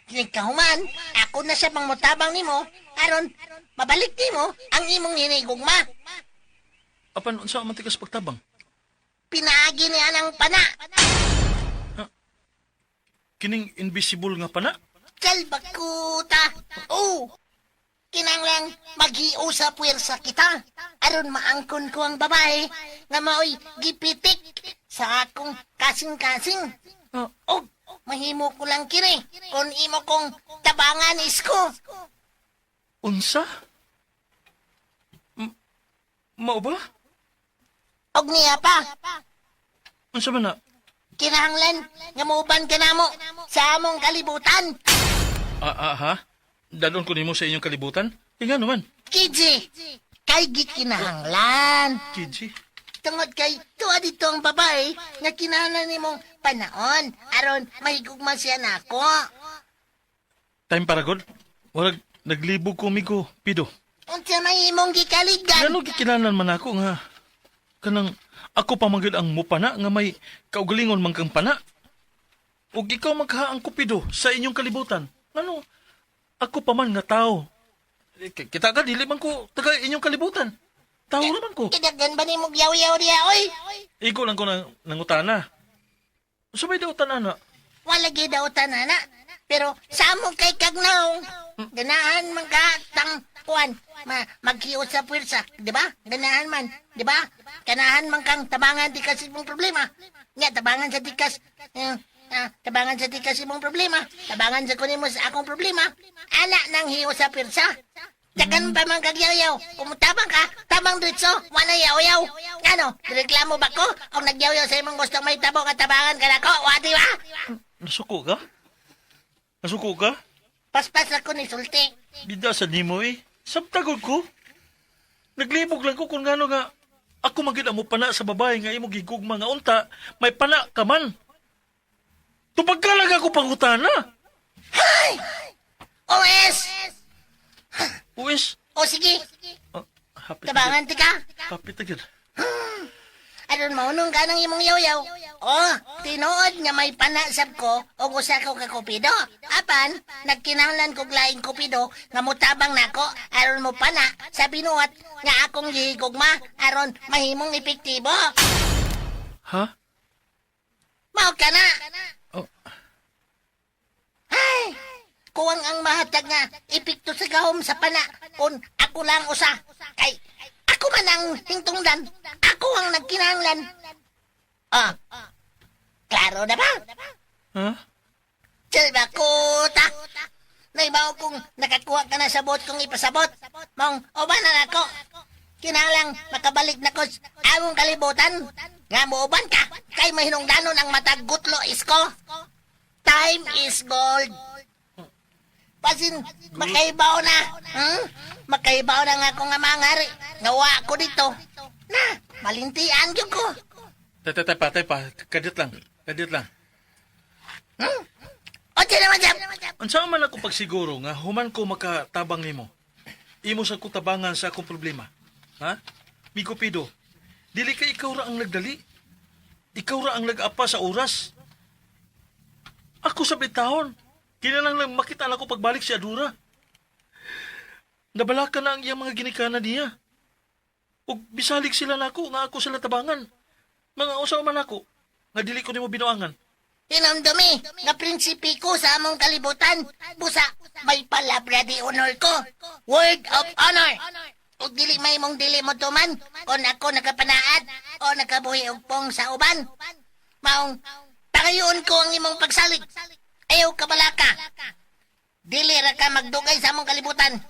H: Nagkahuman, ako na siya pang motabang nimo aron mabalik nimo ang imong hinigugma.
C: Apan unsa man tikas pagtabang?
H: Pinaagi niya ng pana.
C: Kining invisible nga pana?
H: Salbakuta. Oh, kinanglang maghio sa puwersa kita. Aron maangkon ko ang babae nga maoy gipitik sa akong kasing-kasing.
C: Ah,
H: Og mahimo ko lang kini kung imo kong tabangan isko.
C: Unsa? Mao ba?
H: Og niya pa,
C: Unsa man na?
H: kinahanglan nga muuban ka namo sa among kalibutan.
C: Ah, ah, ha? Dadon ko nimo sa inyong kalibutan? Kaya nga naman,
H: Kiji, kay gikinahanglan.
C: Gigi.
H: Tungod kay tuwa dito ang babae nga kinahanglan nimong panaon aron mahigugma siya nako.
C: Time para god. Warag naglibog ko migo, pido.
H: Unsa may imong gikaligan?
C: Ngano gikinahanglan man ako nga kanang ako pa man gyud ang mupana nga may kaugalingon man kang pana. Ug ikaw magha ang kupido sa inyong kalibutan. Ngano ako pa man nga tao. Eh, kita ka dili man ko taga inyong kalibutan. Tao ra man ko.
H: Kidagan ba nimong yaw-yaw diya oy?
C: Igo lang ko nang nangutana. Sumay daw tanana.
H: Wala gyud daw tanana. Pero sa among kay kagnaong, ganahan man ka tang kuan, ma maghiot sa puwersa, di ba? Ganahan man, di ba? Ganahan man kang tabangan di kasi mong problema. Nya tabangan sa tikas, tabangan sa tikas imong problema. Tabangan sa kunin mo sa akong problema. Ana nang hiyo sa puwersa. Dagan pa man kagyaw-yaw. Kung tabang ka, tabang dritso, wala yaw-yaw. Ano, reklamo ba ko? O nagyaw-yaw sa imong gusto may tabo ka tabangan ka nako, wa di ba?
C: Nasuko ka? Nasuko ka?
H: Paspas ako ni sulti.
C: Bida sa nimo eh. Sabtagod ko. Naglibog lang ko kung ngano nga ako magid mo pana sa babae nga imo gigugma nga unta, may pana ka man. Tubag ka lang ako pangutana.
H: OS!
C: Uwis.
H: O sige,
C: Oh, hapit na
H: tabangan ti ka.
C: gyud. Hapit na gyud.
H: Aron maunong ka ng imong yaw-yaw. Oh, tinuod nga may panasab ko o usa ko ka kupido. Apan, nagkinahanglan kog laing kupido nga mutabang nako aron mo pana sa binuhat nga akong gihigugma aron mahimong epektibo.
C: Ha?
H: Mao ka na.
C: Oh,
H: Ay, kuwang ang mahatag nga epekto sa gahom sa pana kung ako lang usa. Kay ako man ang hingtungdan. Ako ang nagkinahanglan. Ah, klaro na ba?
C: ha?
H: Silva kuta! Naibaw kong nakakuha ka na sa bot kong ipasabot. Mong, uban na nako. Kinahanglang makabalik na ko sa among kalibutan. Nga muuban ka, kay mahinungdanon ang matag gutlo isko. Time is gold. Pasin, makaibaw na. Hmm? Makaibaw na nga ako nga mangari. Ngawa ko dito. Na, malintian gyud ko.
C: Tay, tay, pa, tay pa. Kadit lang. Kadit lang.
H: O, di naman sab.
C: Unsa man ako pagsiguro nga human ko makatabang nimo. Imo sa kong tabangan sa akong problema. Ha? Migo Pido, dili ka ikaw ra ang nagdali. Ikaw ra ang nag-apa sa oras. Ako sa bitahon. Kinalang lang makita na ko pagbalik si Adura. Nabalaka na ang iyang mga ginikanan niya. Ug bisalig sila nako nga ako sila tabangan. Mga usaw man ako nga dili ko nimo binuangan.
H: Hinamdumi, nga prinsipi ko sa among kalibutan. Busa, may palabra di honor ko. Word of honor. O dili may mong dili mo tuman, kung ako nakapanaat o nakabuhi og pong sa uban. Maong, pangayoon ko ang imong pagsalig. Ayaw kabalaka. Dili ra ka magdugay sa among kalibutan.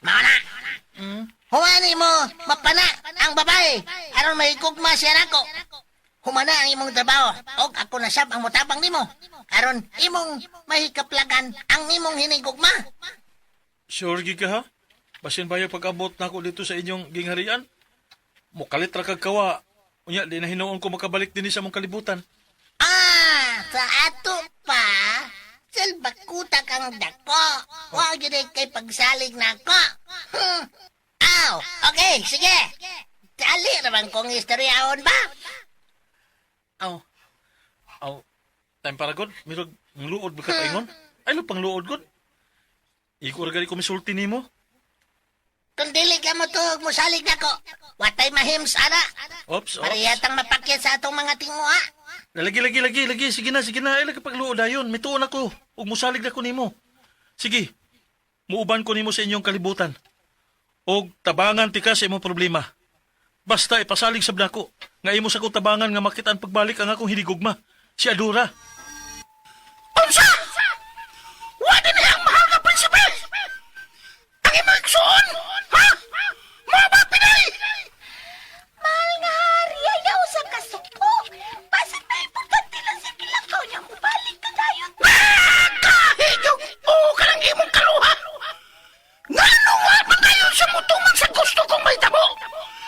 H: Mao na. Humani mo, mapana ang babae. Aron mahigugma siya nako. Humana ang imong trabaho og ako na sab ang motabang nimo. Aron imong mahikaplagan ang imong hinigugma.
C: Sure gid ka ha? Basin ba yung pag-abot nako dito sa inyong gingharian? Mukalit ra kag kawa. Unya, di na hinuon ko makabalik din sa mong kalibutan.
H: Ah, sa ato pa. Salbakuta kang dako. Wa gyud ay kay pagsalig nako. Aw, okay, sige. Dali naman kong istoryahon ba?
C: Aw. Aw. Time para god, mirog luod ba ka paingon? Ay, lo pangluod gud. Iko ra gani ko misulti nimo.
H: Kung dili ka mo tuog, musalig na ko. Watay mahims, ana.
C: Ops, ops.
H: Pariyatang mapakyat sa atong mga tinguha.
C: Lagi, lagi, lagi, lagi. Sige na, sige na. Ay, lagi pagluod ayon. Mituon ako. Ug musalig na ko nimo. Sige. Muuban ko nimo sa inyong kalibutan. Og tabangan ti ka sa imong problema. Basta ipasalig sa nako. Nga imo sa kong tabangan nga makita ang pagbalik ang akong hinigugma. Si Adora.
F: Unsa? Wa din ang mahal nga prinsipe! Ang imong igsuon! Ha? Mo ba Pinay?
G: Mahal nga hari, ayaw sa kasuko. Basit na importante lang sa kilakaw niya. Mubalik ka dayon.
F: Kahigog! Oo ka lang imong kaluha! Ngano nga man kayo sa mutuman sa gusto kong may tabo?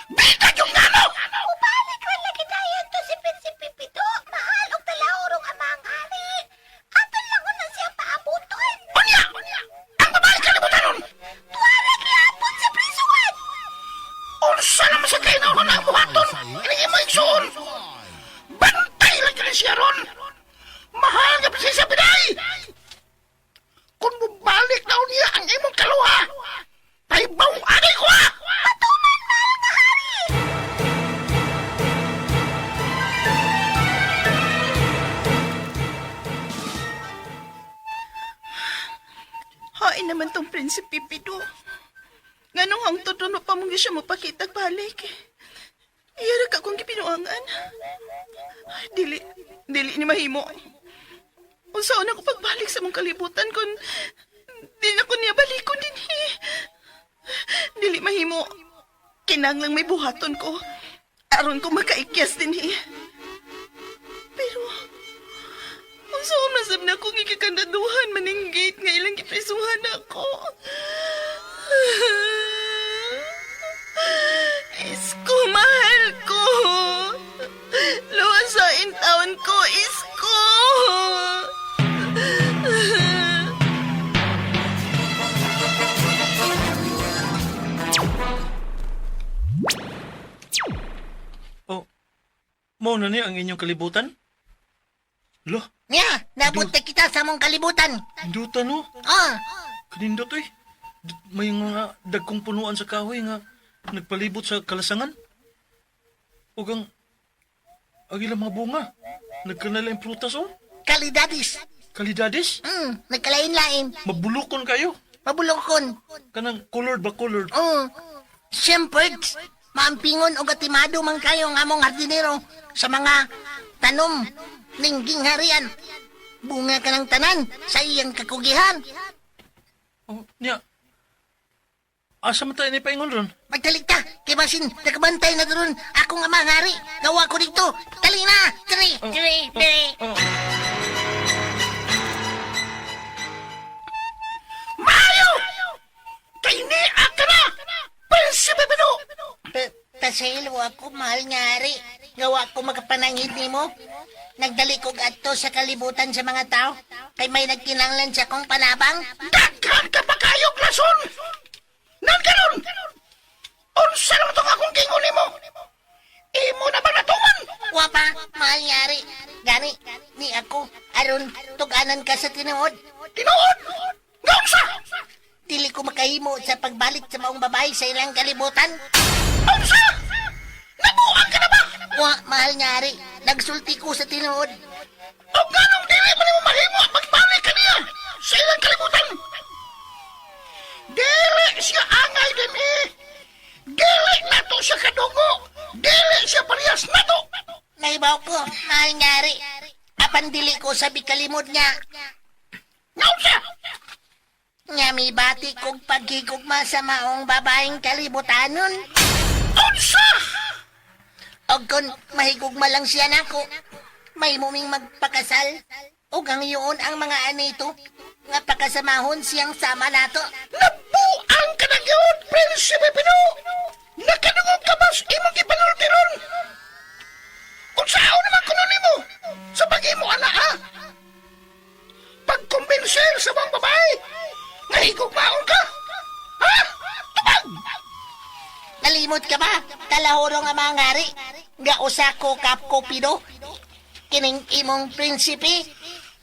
F: Bita yung ngano!
G: Mubalik ra lagi dayon to si Prinsipe Pido. Mahal og talahurong amang hari. Ato lang na siya paabuton.
F: Unya! Ang babae kalibutan nun!
G: Tuwara gihapon sa prisuan.
F: Unsa naman sa kainahon ang buhaton? Ining imong igsuon! Bantay lang yun siya ron! Mahal nga prinsesa Pinay! Kung mubalik na niya ang imong kaluha, pahibaw agay ko ha!
G: Patuman, mahal nga hari.
D: Hain naman tong Prinsipe Pido. Nganong hangtod ron pa mong siya mapakitag balik. Iyara ka kong gipinuangan. Ay, dili, dili ni mahimo. Unsaon ako pagbalik sa mong kalibutan kun di na ko niya balikon din eh. Dili mahimo. Kinanglang may buhaton ko. Aron ko makaikyas din eh. Pero, unsaon man sab na akong ikikandaduhan maning gate nga ilang giprisuhan ako. Isko, mahal ko. Luwas sa taon ko, Isko.
C: Oh, mao na ni ang inyong kalibutan? Lo,
H: Nya, nabot na kita sa among kalibutan.
C: induta no.
H: Ah,
C: Kanindot eh. May mga dagkong punuan sa kahoy nga nagpalibot sa kalasangan. Ug ang ilang mga bunga. Nagkanala yung prutas oh.
H: kalidadis.
C: Kalidades.
H: Nagkalain-lain.
C: Mabulokon kayo.
H: Mabulokon.
C: Kanang colored ba colored?
H: Siyempre, maampingon o gatimado man kayo ang among hardinero sa mga tanom ning gingharian. Bunga ka ng tanan sa iyang kakugihan.
C: Oh, niya. Asa man tayo ni paingon ron?
H: Magtalik ta, kay basin, nakabantay na doon akong amang hari. Gawa ko dito. Dali na! Dali, dali, dali.
C: Oh,
F: Mayo! Kay ni ka na! Prinsipe Pino!
H: Pasaylo ako, mahal nga hari. Gawa ko makapanangid nimo. Nagdali kog adto sa kalibutan sa mga tao. Kay may nagkinanglan sa akong panabang.
F: Daghan ka pa kayog rason! Nan karon! Unsa naman tong akong gingon nimo? Imo na ba natuman?
H: Wa pa, mahal nga hari. Gani, ni ako, aron tuganan ka sa tinuod.
F: Tinuod! Ngaunsa?
H: Dili ko makahimo sa pagbalik sa maong babae sa ilang kalibutan.
F: Unsa? Nabuang ka na ba?
H: Wa, mahal nga hari. Nagsulti ko sa tinuod.
F: O nganong dili man nimo mahimo ang pagbalik kaniya sa ilang kalibutan? Dili siya angay din eh. Dili nato siya kadungo. Dili siya parehas nato.
H: Naibaw ko, mahal nga hari. Apan dili ko sa bikalimod nga.
F: Ngaunsa?
H: Nga may bati kog paghigugma sa maong babaeng kalibutanon.
F: Unsa?
H: Og kun mahigugma lang siya nako, may muming magpakasal. Og ang iyon ang mga anito, nga pakasamahon siyang sama nato.
F: Nabuang ka na gyud, Prinsipe Pino! Nakadungog ka ba sa imong gipanulti ron? Unsaon naman kuno nimo sa pag-imo ana ha? Pagkumbinser sa mga babae nga higugmaon ka? Ha? Tubag!
H: Nalimot ka ba? Kalahurong ang mga ngari. Nga usa ko kapkopido. Kining imong prinsipe.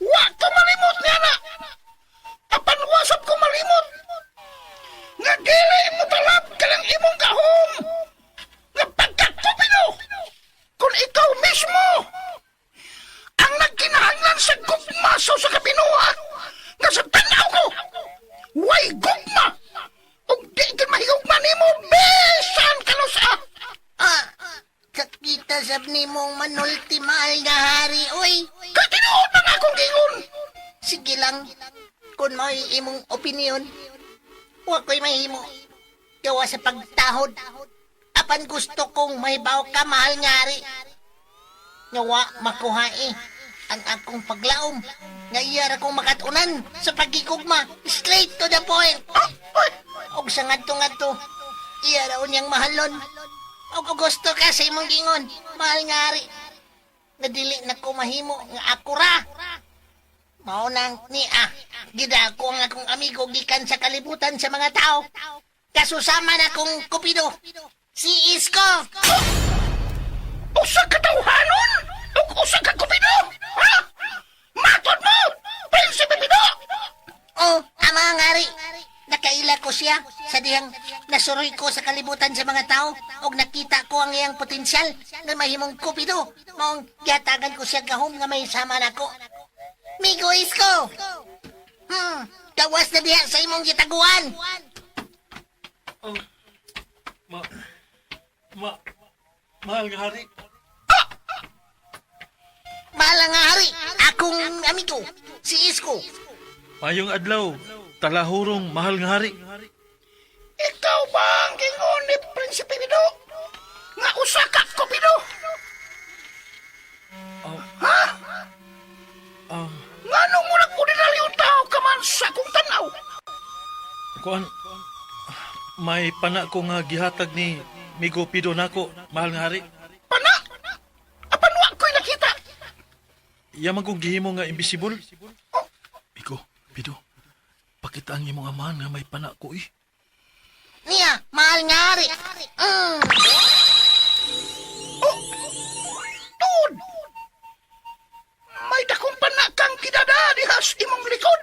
F: Wa ko malimot nga na!
H: Kung mao'y imong opinion, wa ko'y mahimo. Gawa sa pagtahod. Apan gusto kong mahibaw ka, mahal nga ari. Nga wa makuhae ang akong paglaom. Nga iya ra kong makatunan sa pagigugma. Straight to the point. Og sa ngadto-ngadto, iya ra unyang mahalon. Og gusto ka sa imong gingon, mahal nga ari. Nga dili na ko mahimo nga ako ra. Mao nang niya, gidako ang akong amigo gikan sa kalibutan sa mga tao. Kasusama na kong kupido, si Isko.
F: Usa ka tawhanon! Ug usa ka kupido! Ha? Matod mo! Prinsipe Pido!
H: Oh, ama nga ari. Nakaila ko siya sa dihang nasuroy ko sa kalibutan sa mga tao og nakita ko ang iyang potensyal nga mahimong kupido. Maong gihatagan ko siya gahom nga may sama nako. Migo Isko! Gawas na diha sa imong gitaguan.
C: Oh, ma, ma, mahal nga hari.
H: Mahal nga hari, akong amigo, si Isko.
C: Mayong adlaw, talahurong mahal nga hari.
F: Ikaw ba ang gingon ni Prinsipe Pido? Nga usa ka kupido?
C: Oh.
F: Ha?
C: Ah,
F: Nganong murag ordinaryong tao ka man sa akong tanaw?
C: kuan, may pana ko nga gihatag ni Migo Pido nako, mahal nga hari.
F: Pana! Apan wa ko'y nakita!
C: Yaman kong gihimo nga invisible.
F: Oh.
C: Migo, Pido, pakita ang imong amahan nga may pana ko eh.
H: Niya, mahal nga hari.
F: Oh! Tuod! May dakong pana kang kidada dihas imong likod!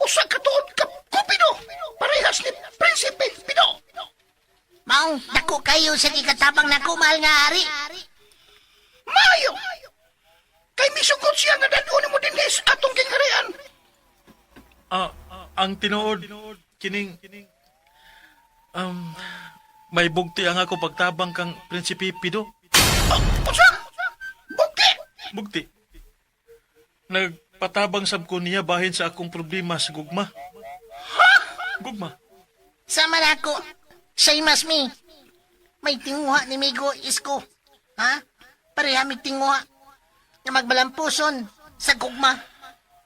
F: Usa ka tuod ka kupido! Parehas ni Prinsipe Pido!
H: Maong dako kayo sa gikatabang nako, mahal nga hari.
F: Mayo! Kay misugot siya nga dadon mo dinhis atong gingharian.
C: Ah, ang tinuod kining may bugti ang ako pagtabang kang Prinsipe Pido.
F: Oh, unsa? Bugti!
C: Bugti. Nagpatabang sab ko niya bahin sa akong problema sa gugma. Gugma.
H: Sama nako, same as me. May tinguha ni Migo Isko. Ha? Pareha may tinguha. Nga magbalampuson sa gugma.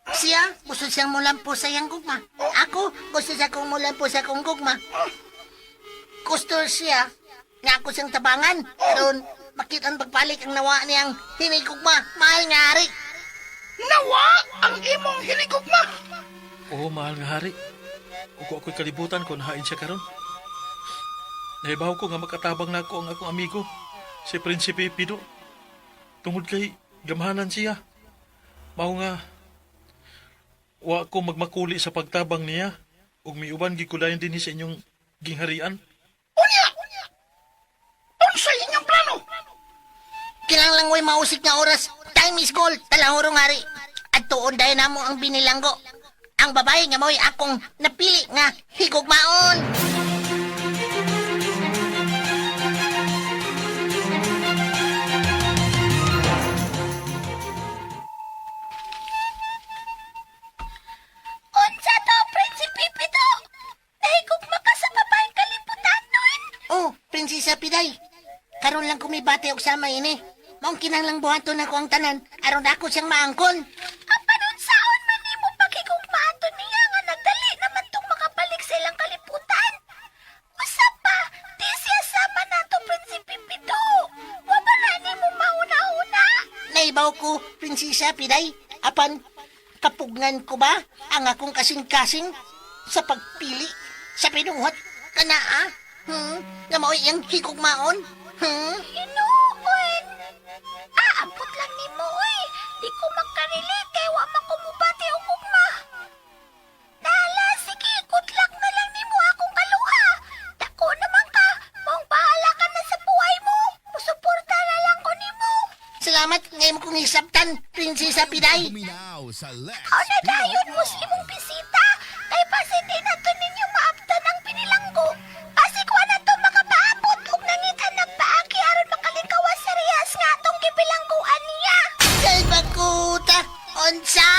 H: Siya, gusto siyang mulampo sa iyang gugma. Ako, gusto siya kong mulampo sa akong gugma. Gusto siya nga ako siyang tabangan. Karon, makita ang pagbalik ang nawa niyang hinigugma. Mahal nga ari.
F: Nawa ang imong hinigugma.
C: Oo, mahal nga hari. Uko ako'y kalibutan kung nahain siya karon. Nahibaw ko nga makatabang na ako ang akong amigo, si Prinsipe Pido. Tungod kay gamhanan siya. Mao nga, wa ko magmakuli sa pagtabang niya ug miuban gid ko dayon dinhi sa inyong gingharian.
F: Unya! Unsa inyong plano?
H: Kinahanglan way mausik nga oras. Time is gold. Talahurong hari. At tuon dayon namo ang binilanggo. Ang babae nga mo'y akong napili nga higugmaon.
G: Unsa to, Prinsipe Pido? Nahigugma ka sa babaeng kalibutan nun.
H: Oh, Prinsesa Piday. Karon lang kumibate og sama ini. Maong kinahanglang buhaton ako ang tanan aron ako siyang maangkon.
G: Apan unsaon man nimo paghigugma ato niya nga nagdali naman tong makabalik sa ilang kalibutan. Usa pa, di siya sama nato, Prinsipe Pido. Wa ba na nimo mauna-una?
H: Naibaw ko, Prinsesa Piday. Apan, kapugnan ko ba ang akong kasing-kasing sa pagpili sa pinuhat kanaa? Nga mao'y iyang higugmaon?
G: Hinuon. Ah, ambot lang nimo oy. Di ko makarelate kay wa man ko mubati og ugma. Nala, sige, good luck na lang nimo akong kaluha. Dako naman ka, maong bahala ka na sa buhay mo. Musuporta na lang ko nimo.
H: Salamat ngayon mo kong hisabtan, Prinsesa Piday.
B: Tuminaw sa Lex
G: Aw na dayon mo
B: Pino
G: sa imong bisita. Kay basin di na to ninyo maabtan ang pinilanggo. Basig wa na to makapaabot og nangita nagpaagi aron makalingkawas sa rehas nga atong gibilangguan niya.
H: Salbakuta, unsa?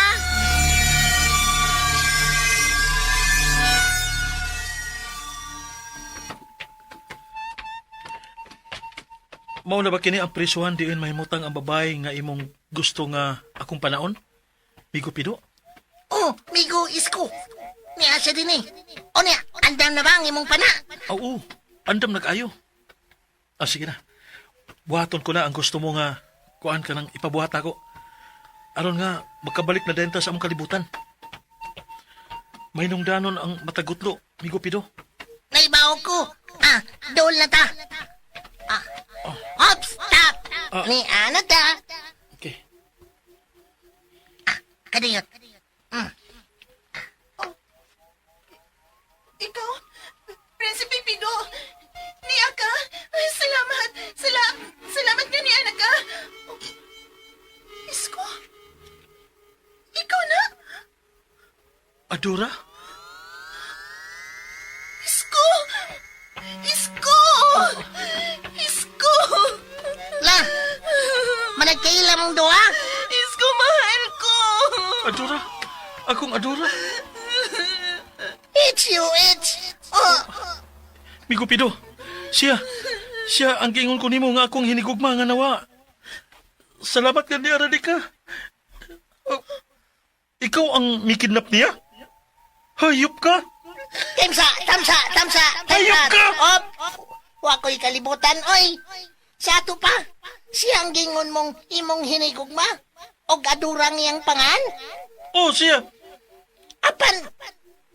C: Mao na ba kini ang presuhan diin mahimutang ang babae nga imong gusto nga akong panaon? Migo Pido?
H: Oh, migo isko. Niya siya din eh. O niya, andam na ba ang imong pana?
C: Oo, andam nag-ayo. Ah, sige na. Buhaton ko na ang gusto mo nga kuan ka nang ipabuhat ako. Aron nga, makabalik na denta sa among kalibutan. May nungdanon ang matagutlo, Migo Pido.
H: Naibaw ko. Ah, dool na ta. Ah. Hop, stop.
C: Ah.
H: Ni ano ta?
C: Okay.
H: Kadiyot.
D: Ikaw, Prinsipe Pido, niya ka. Ay, salamat, salamat, salamat nga niya na ka. Oh, Isko, ikaw na?
C: Adora?
D: Isko! Isko! Isko!
H: La, managkaila mong duha.
D: Isko, mahal ko!
C: Adora? Akong Adora?
H: It's you, it's... Oh,
C: Migo Pido, siya, siya ang giingon ko nimo nga akong hinigugma nga nawa. Salamat ka niya, Radika. Oh, ikaw ang mikidnap niya? Hayop ka?
H: Tamsa, tamsa, tamsa.
C: Hayop ka!
H: Op, wa ko'y kalibutan, oy. Sa ato pa, siyang gingon mong imong hinigugma. Og adurang iyang pangan.
C: Oh, siya.
H: Apan,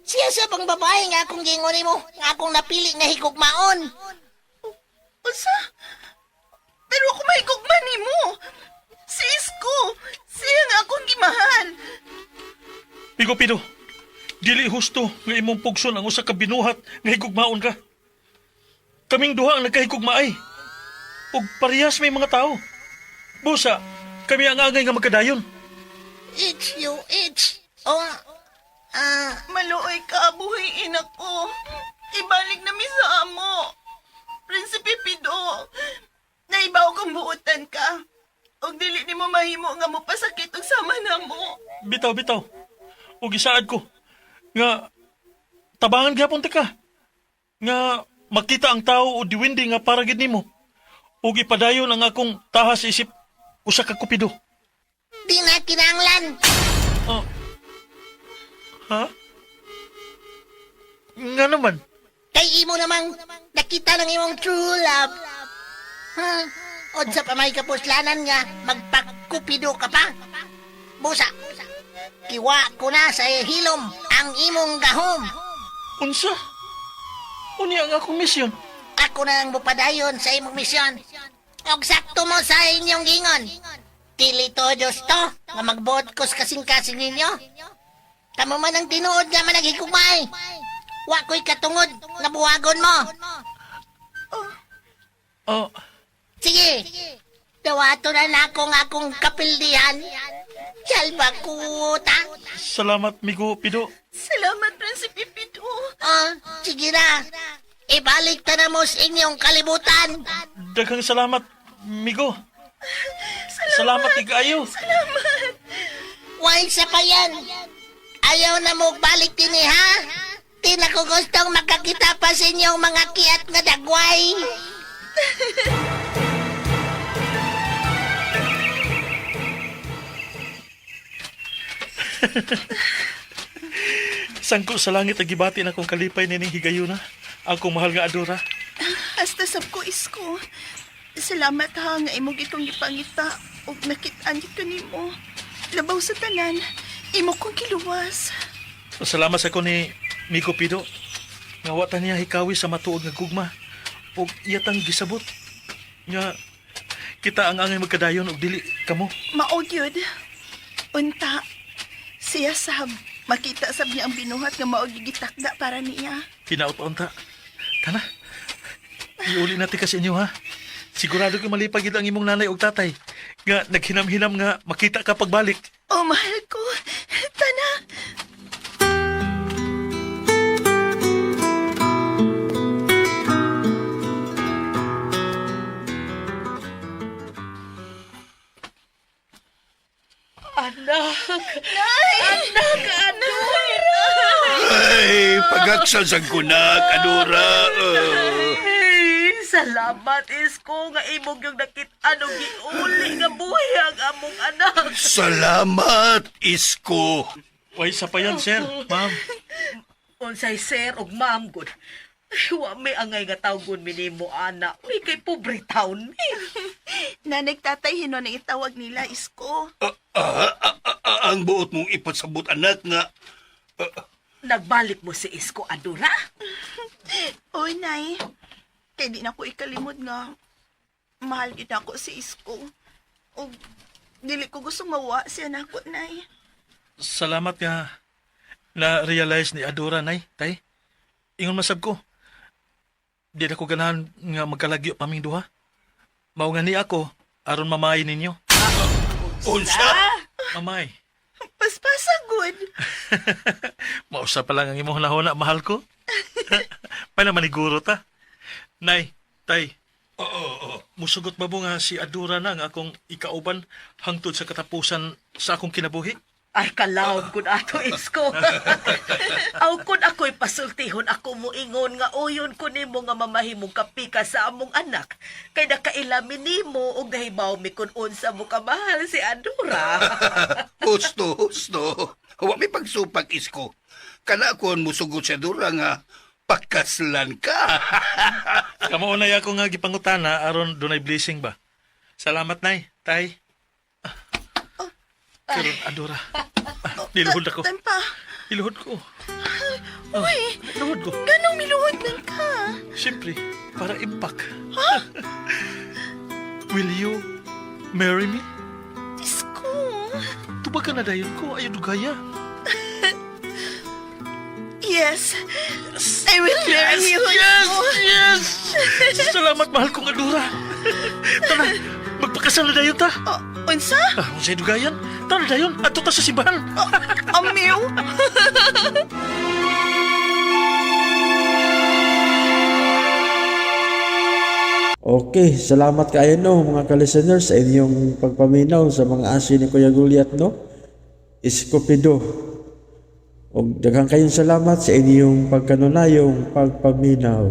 H: siya sa bang babae nga akong gingon nimo, nga akong napili nga higugmaon.
D: Unsa? Pero ako may gugma nimo. Si Isko, siya nga akong gimahal.
C: Migo Pido, dili husto nga imong pugson ang usa ka binuhat nga higugmaon ka. Kaming duha ang nagkahigugmaay. Ug parehas may mga tao. Busa, kami ang angay nga magkadayon.
H: It's you, it's... Oh, ah,
D: Maluoy ka, buhay ina ko. Ibalik na mi sa amo. Prinsipe Pido, naibaw kang buotan ka. Og dili nimo mahimo nga mopasakit og sama na mo.
C: Bitaw, bitaw. Ug isaad ko nga tabangan gyapon ta ka. Nga makita ang tao o diwindi nga para gid nimo. Ug ipadayon ang akong tahas isip usa ka kupido.
H: di na kinanglan.
C: Oh. Ha? Nga naman.
H: Kay imo namang nakita ng imong true love. Ha? Unsa pa may kapuslanan nga magpagkupido ka pa? Busa, kiwa ko na sa hilom ang imong gahom.
C: Unsa? Unya ang akong misyon.
H: Ako na ang mupadayon sa imong misyon. Og sakto mo sa inyong gingon. Dili to Diyos to, nga magbuot ko sa kasing-kasing ninyo. Kamo man ang tinuod nga managhigugmay. Wa ko'y katungod nga buwagon mo.
C: Oh,
H: Sige, dawato na nako nga akong kapildihan. Salba kuta.
C: salamat migo pido.
D: Salamat, Prinsipe Pido.
H: Oh, sige na. Ibalik ta na mo sa inyong kalibutan.
C: Daghang salamat migo. Salamat ikayo.
D: Salamat.
H: Why sa pa yan? Ayaw na mo balik din eh, ha? Di na ko gustong makakita pa sa inyong mga kiat nga dagway.
C: Sangko sa langit ang gibati na akong kalipay nining higayuna. Akong mahal nga Adora.
D: Hasta sab ko, Isko. Salamat ha nga imong itong gipangita ug nakit-an gyud ko nimo. Labaw sa tanan, imo kong kiluwas.
C: Salamat sa ko ni Miko Pido. Nga wa ta niya hikawi sa matuod nga gugma. Ug iyatang gisabot. Nga kita ang angay magkadayon og dili kamo.
D: Mao gyud. Unta, siya sab makita sab niya ang binuhat nga mao gyud gitakda para niya.
C: Hinaot pa unta. Tana. Iuli natin kasi inyo ha. Sigurado ko malipag gid ang imong nanay ug tatay. Nga naghinam-hinam nga makita ka pagbalik.
D: Oh, mahal ko. Tana.
E: Anak! Anak, Adora!
F: Ay, pagaksal sa kunak, Adora.
E: Ay, Salamat, Isko, nga imong yung nakit-an og giuli nga buhi ang among anak.
F: Salamat, Isko.
C: Way sa pa yan, sir, ma'am.
E: Unsay sir og ma'am gud. Ay, wa may angay nga tawgon mi nimo ana. Uy, kay pobre taon mi.
D: Nanay tatay hinon ang itawag nila, Isko.
F: Ang buot mong ipasabot, anak, nga
E: Nagbalik mo si Isko, Adora.
D: Oy, Nay. Kay di na ko ikalimod nga. Mahal gid ako si Isko. O dili ko gusto mawa siya nako, Nay.
C: Salamat nga na-realize ni Adora, nay, tay. Ingon masab ko. Di na ko ganahan nga magkalagyo paming duha. Mao nga ni ako aron mamay ninyo.
F: Unsa?
C: Mamay.
D: Paspasa, good.
C: Mausa pa lang ang imong hunahuna, mahal ko. Paano maniguro ta? Nay, tay. Oo, Musugot ba mo nga si Adora na ang akong ikauban hangtod sa katapusan sa akong kinabuhi?
E: Ay, kalawom kun ato, Isko. Aw kun ako'y pasultihon, ako moingon nga uyon ko nimo nga mamahimong kapika sa among anak. Kay nakailami nimo og nahibaw mi kun unsa mo kamahal si Adora.
F: Husto, husto. Wa may pagsupag, Isko. Kana kon musugot sa Dura nga pakaslan ka.
C: Kamo unay ako nga gipangutana aron dunay blessing ba. Salamat nay, tay. Karon Adora. Niluhod ako.
D: Tampa.
C: Niluhod ko.
D: Uy,
C: Niluhod ko.
D: ganong miluhod man ka.
C: Siyempre, para impact. Will you marry me?
D: Isko.
C: Tubag ka na dayon ko, ayaw dugaya.
D: Yes. I will marry you.
C: Yes! Yes! Salamat, mahal kong Adora. Tara, magpakasal na dayon ta.
D: Oh, unsa?
C: Ah, unsay dugayan? Tara dayon, adto ta sa simbahan.
D: Amiw?
A: Okay, salamat kaayo no mga ka-listeners sa inyong pagpaminaw sa mga asin ni Kuya Gulyat no. Iskopido. Og daghang kayong salamat sa inyong pagkanunayong pagpaminaw.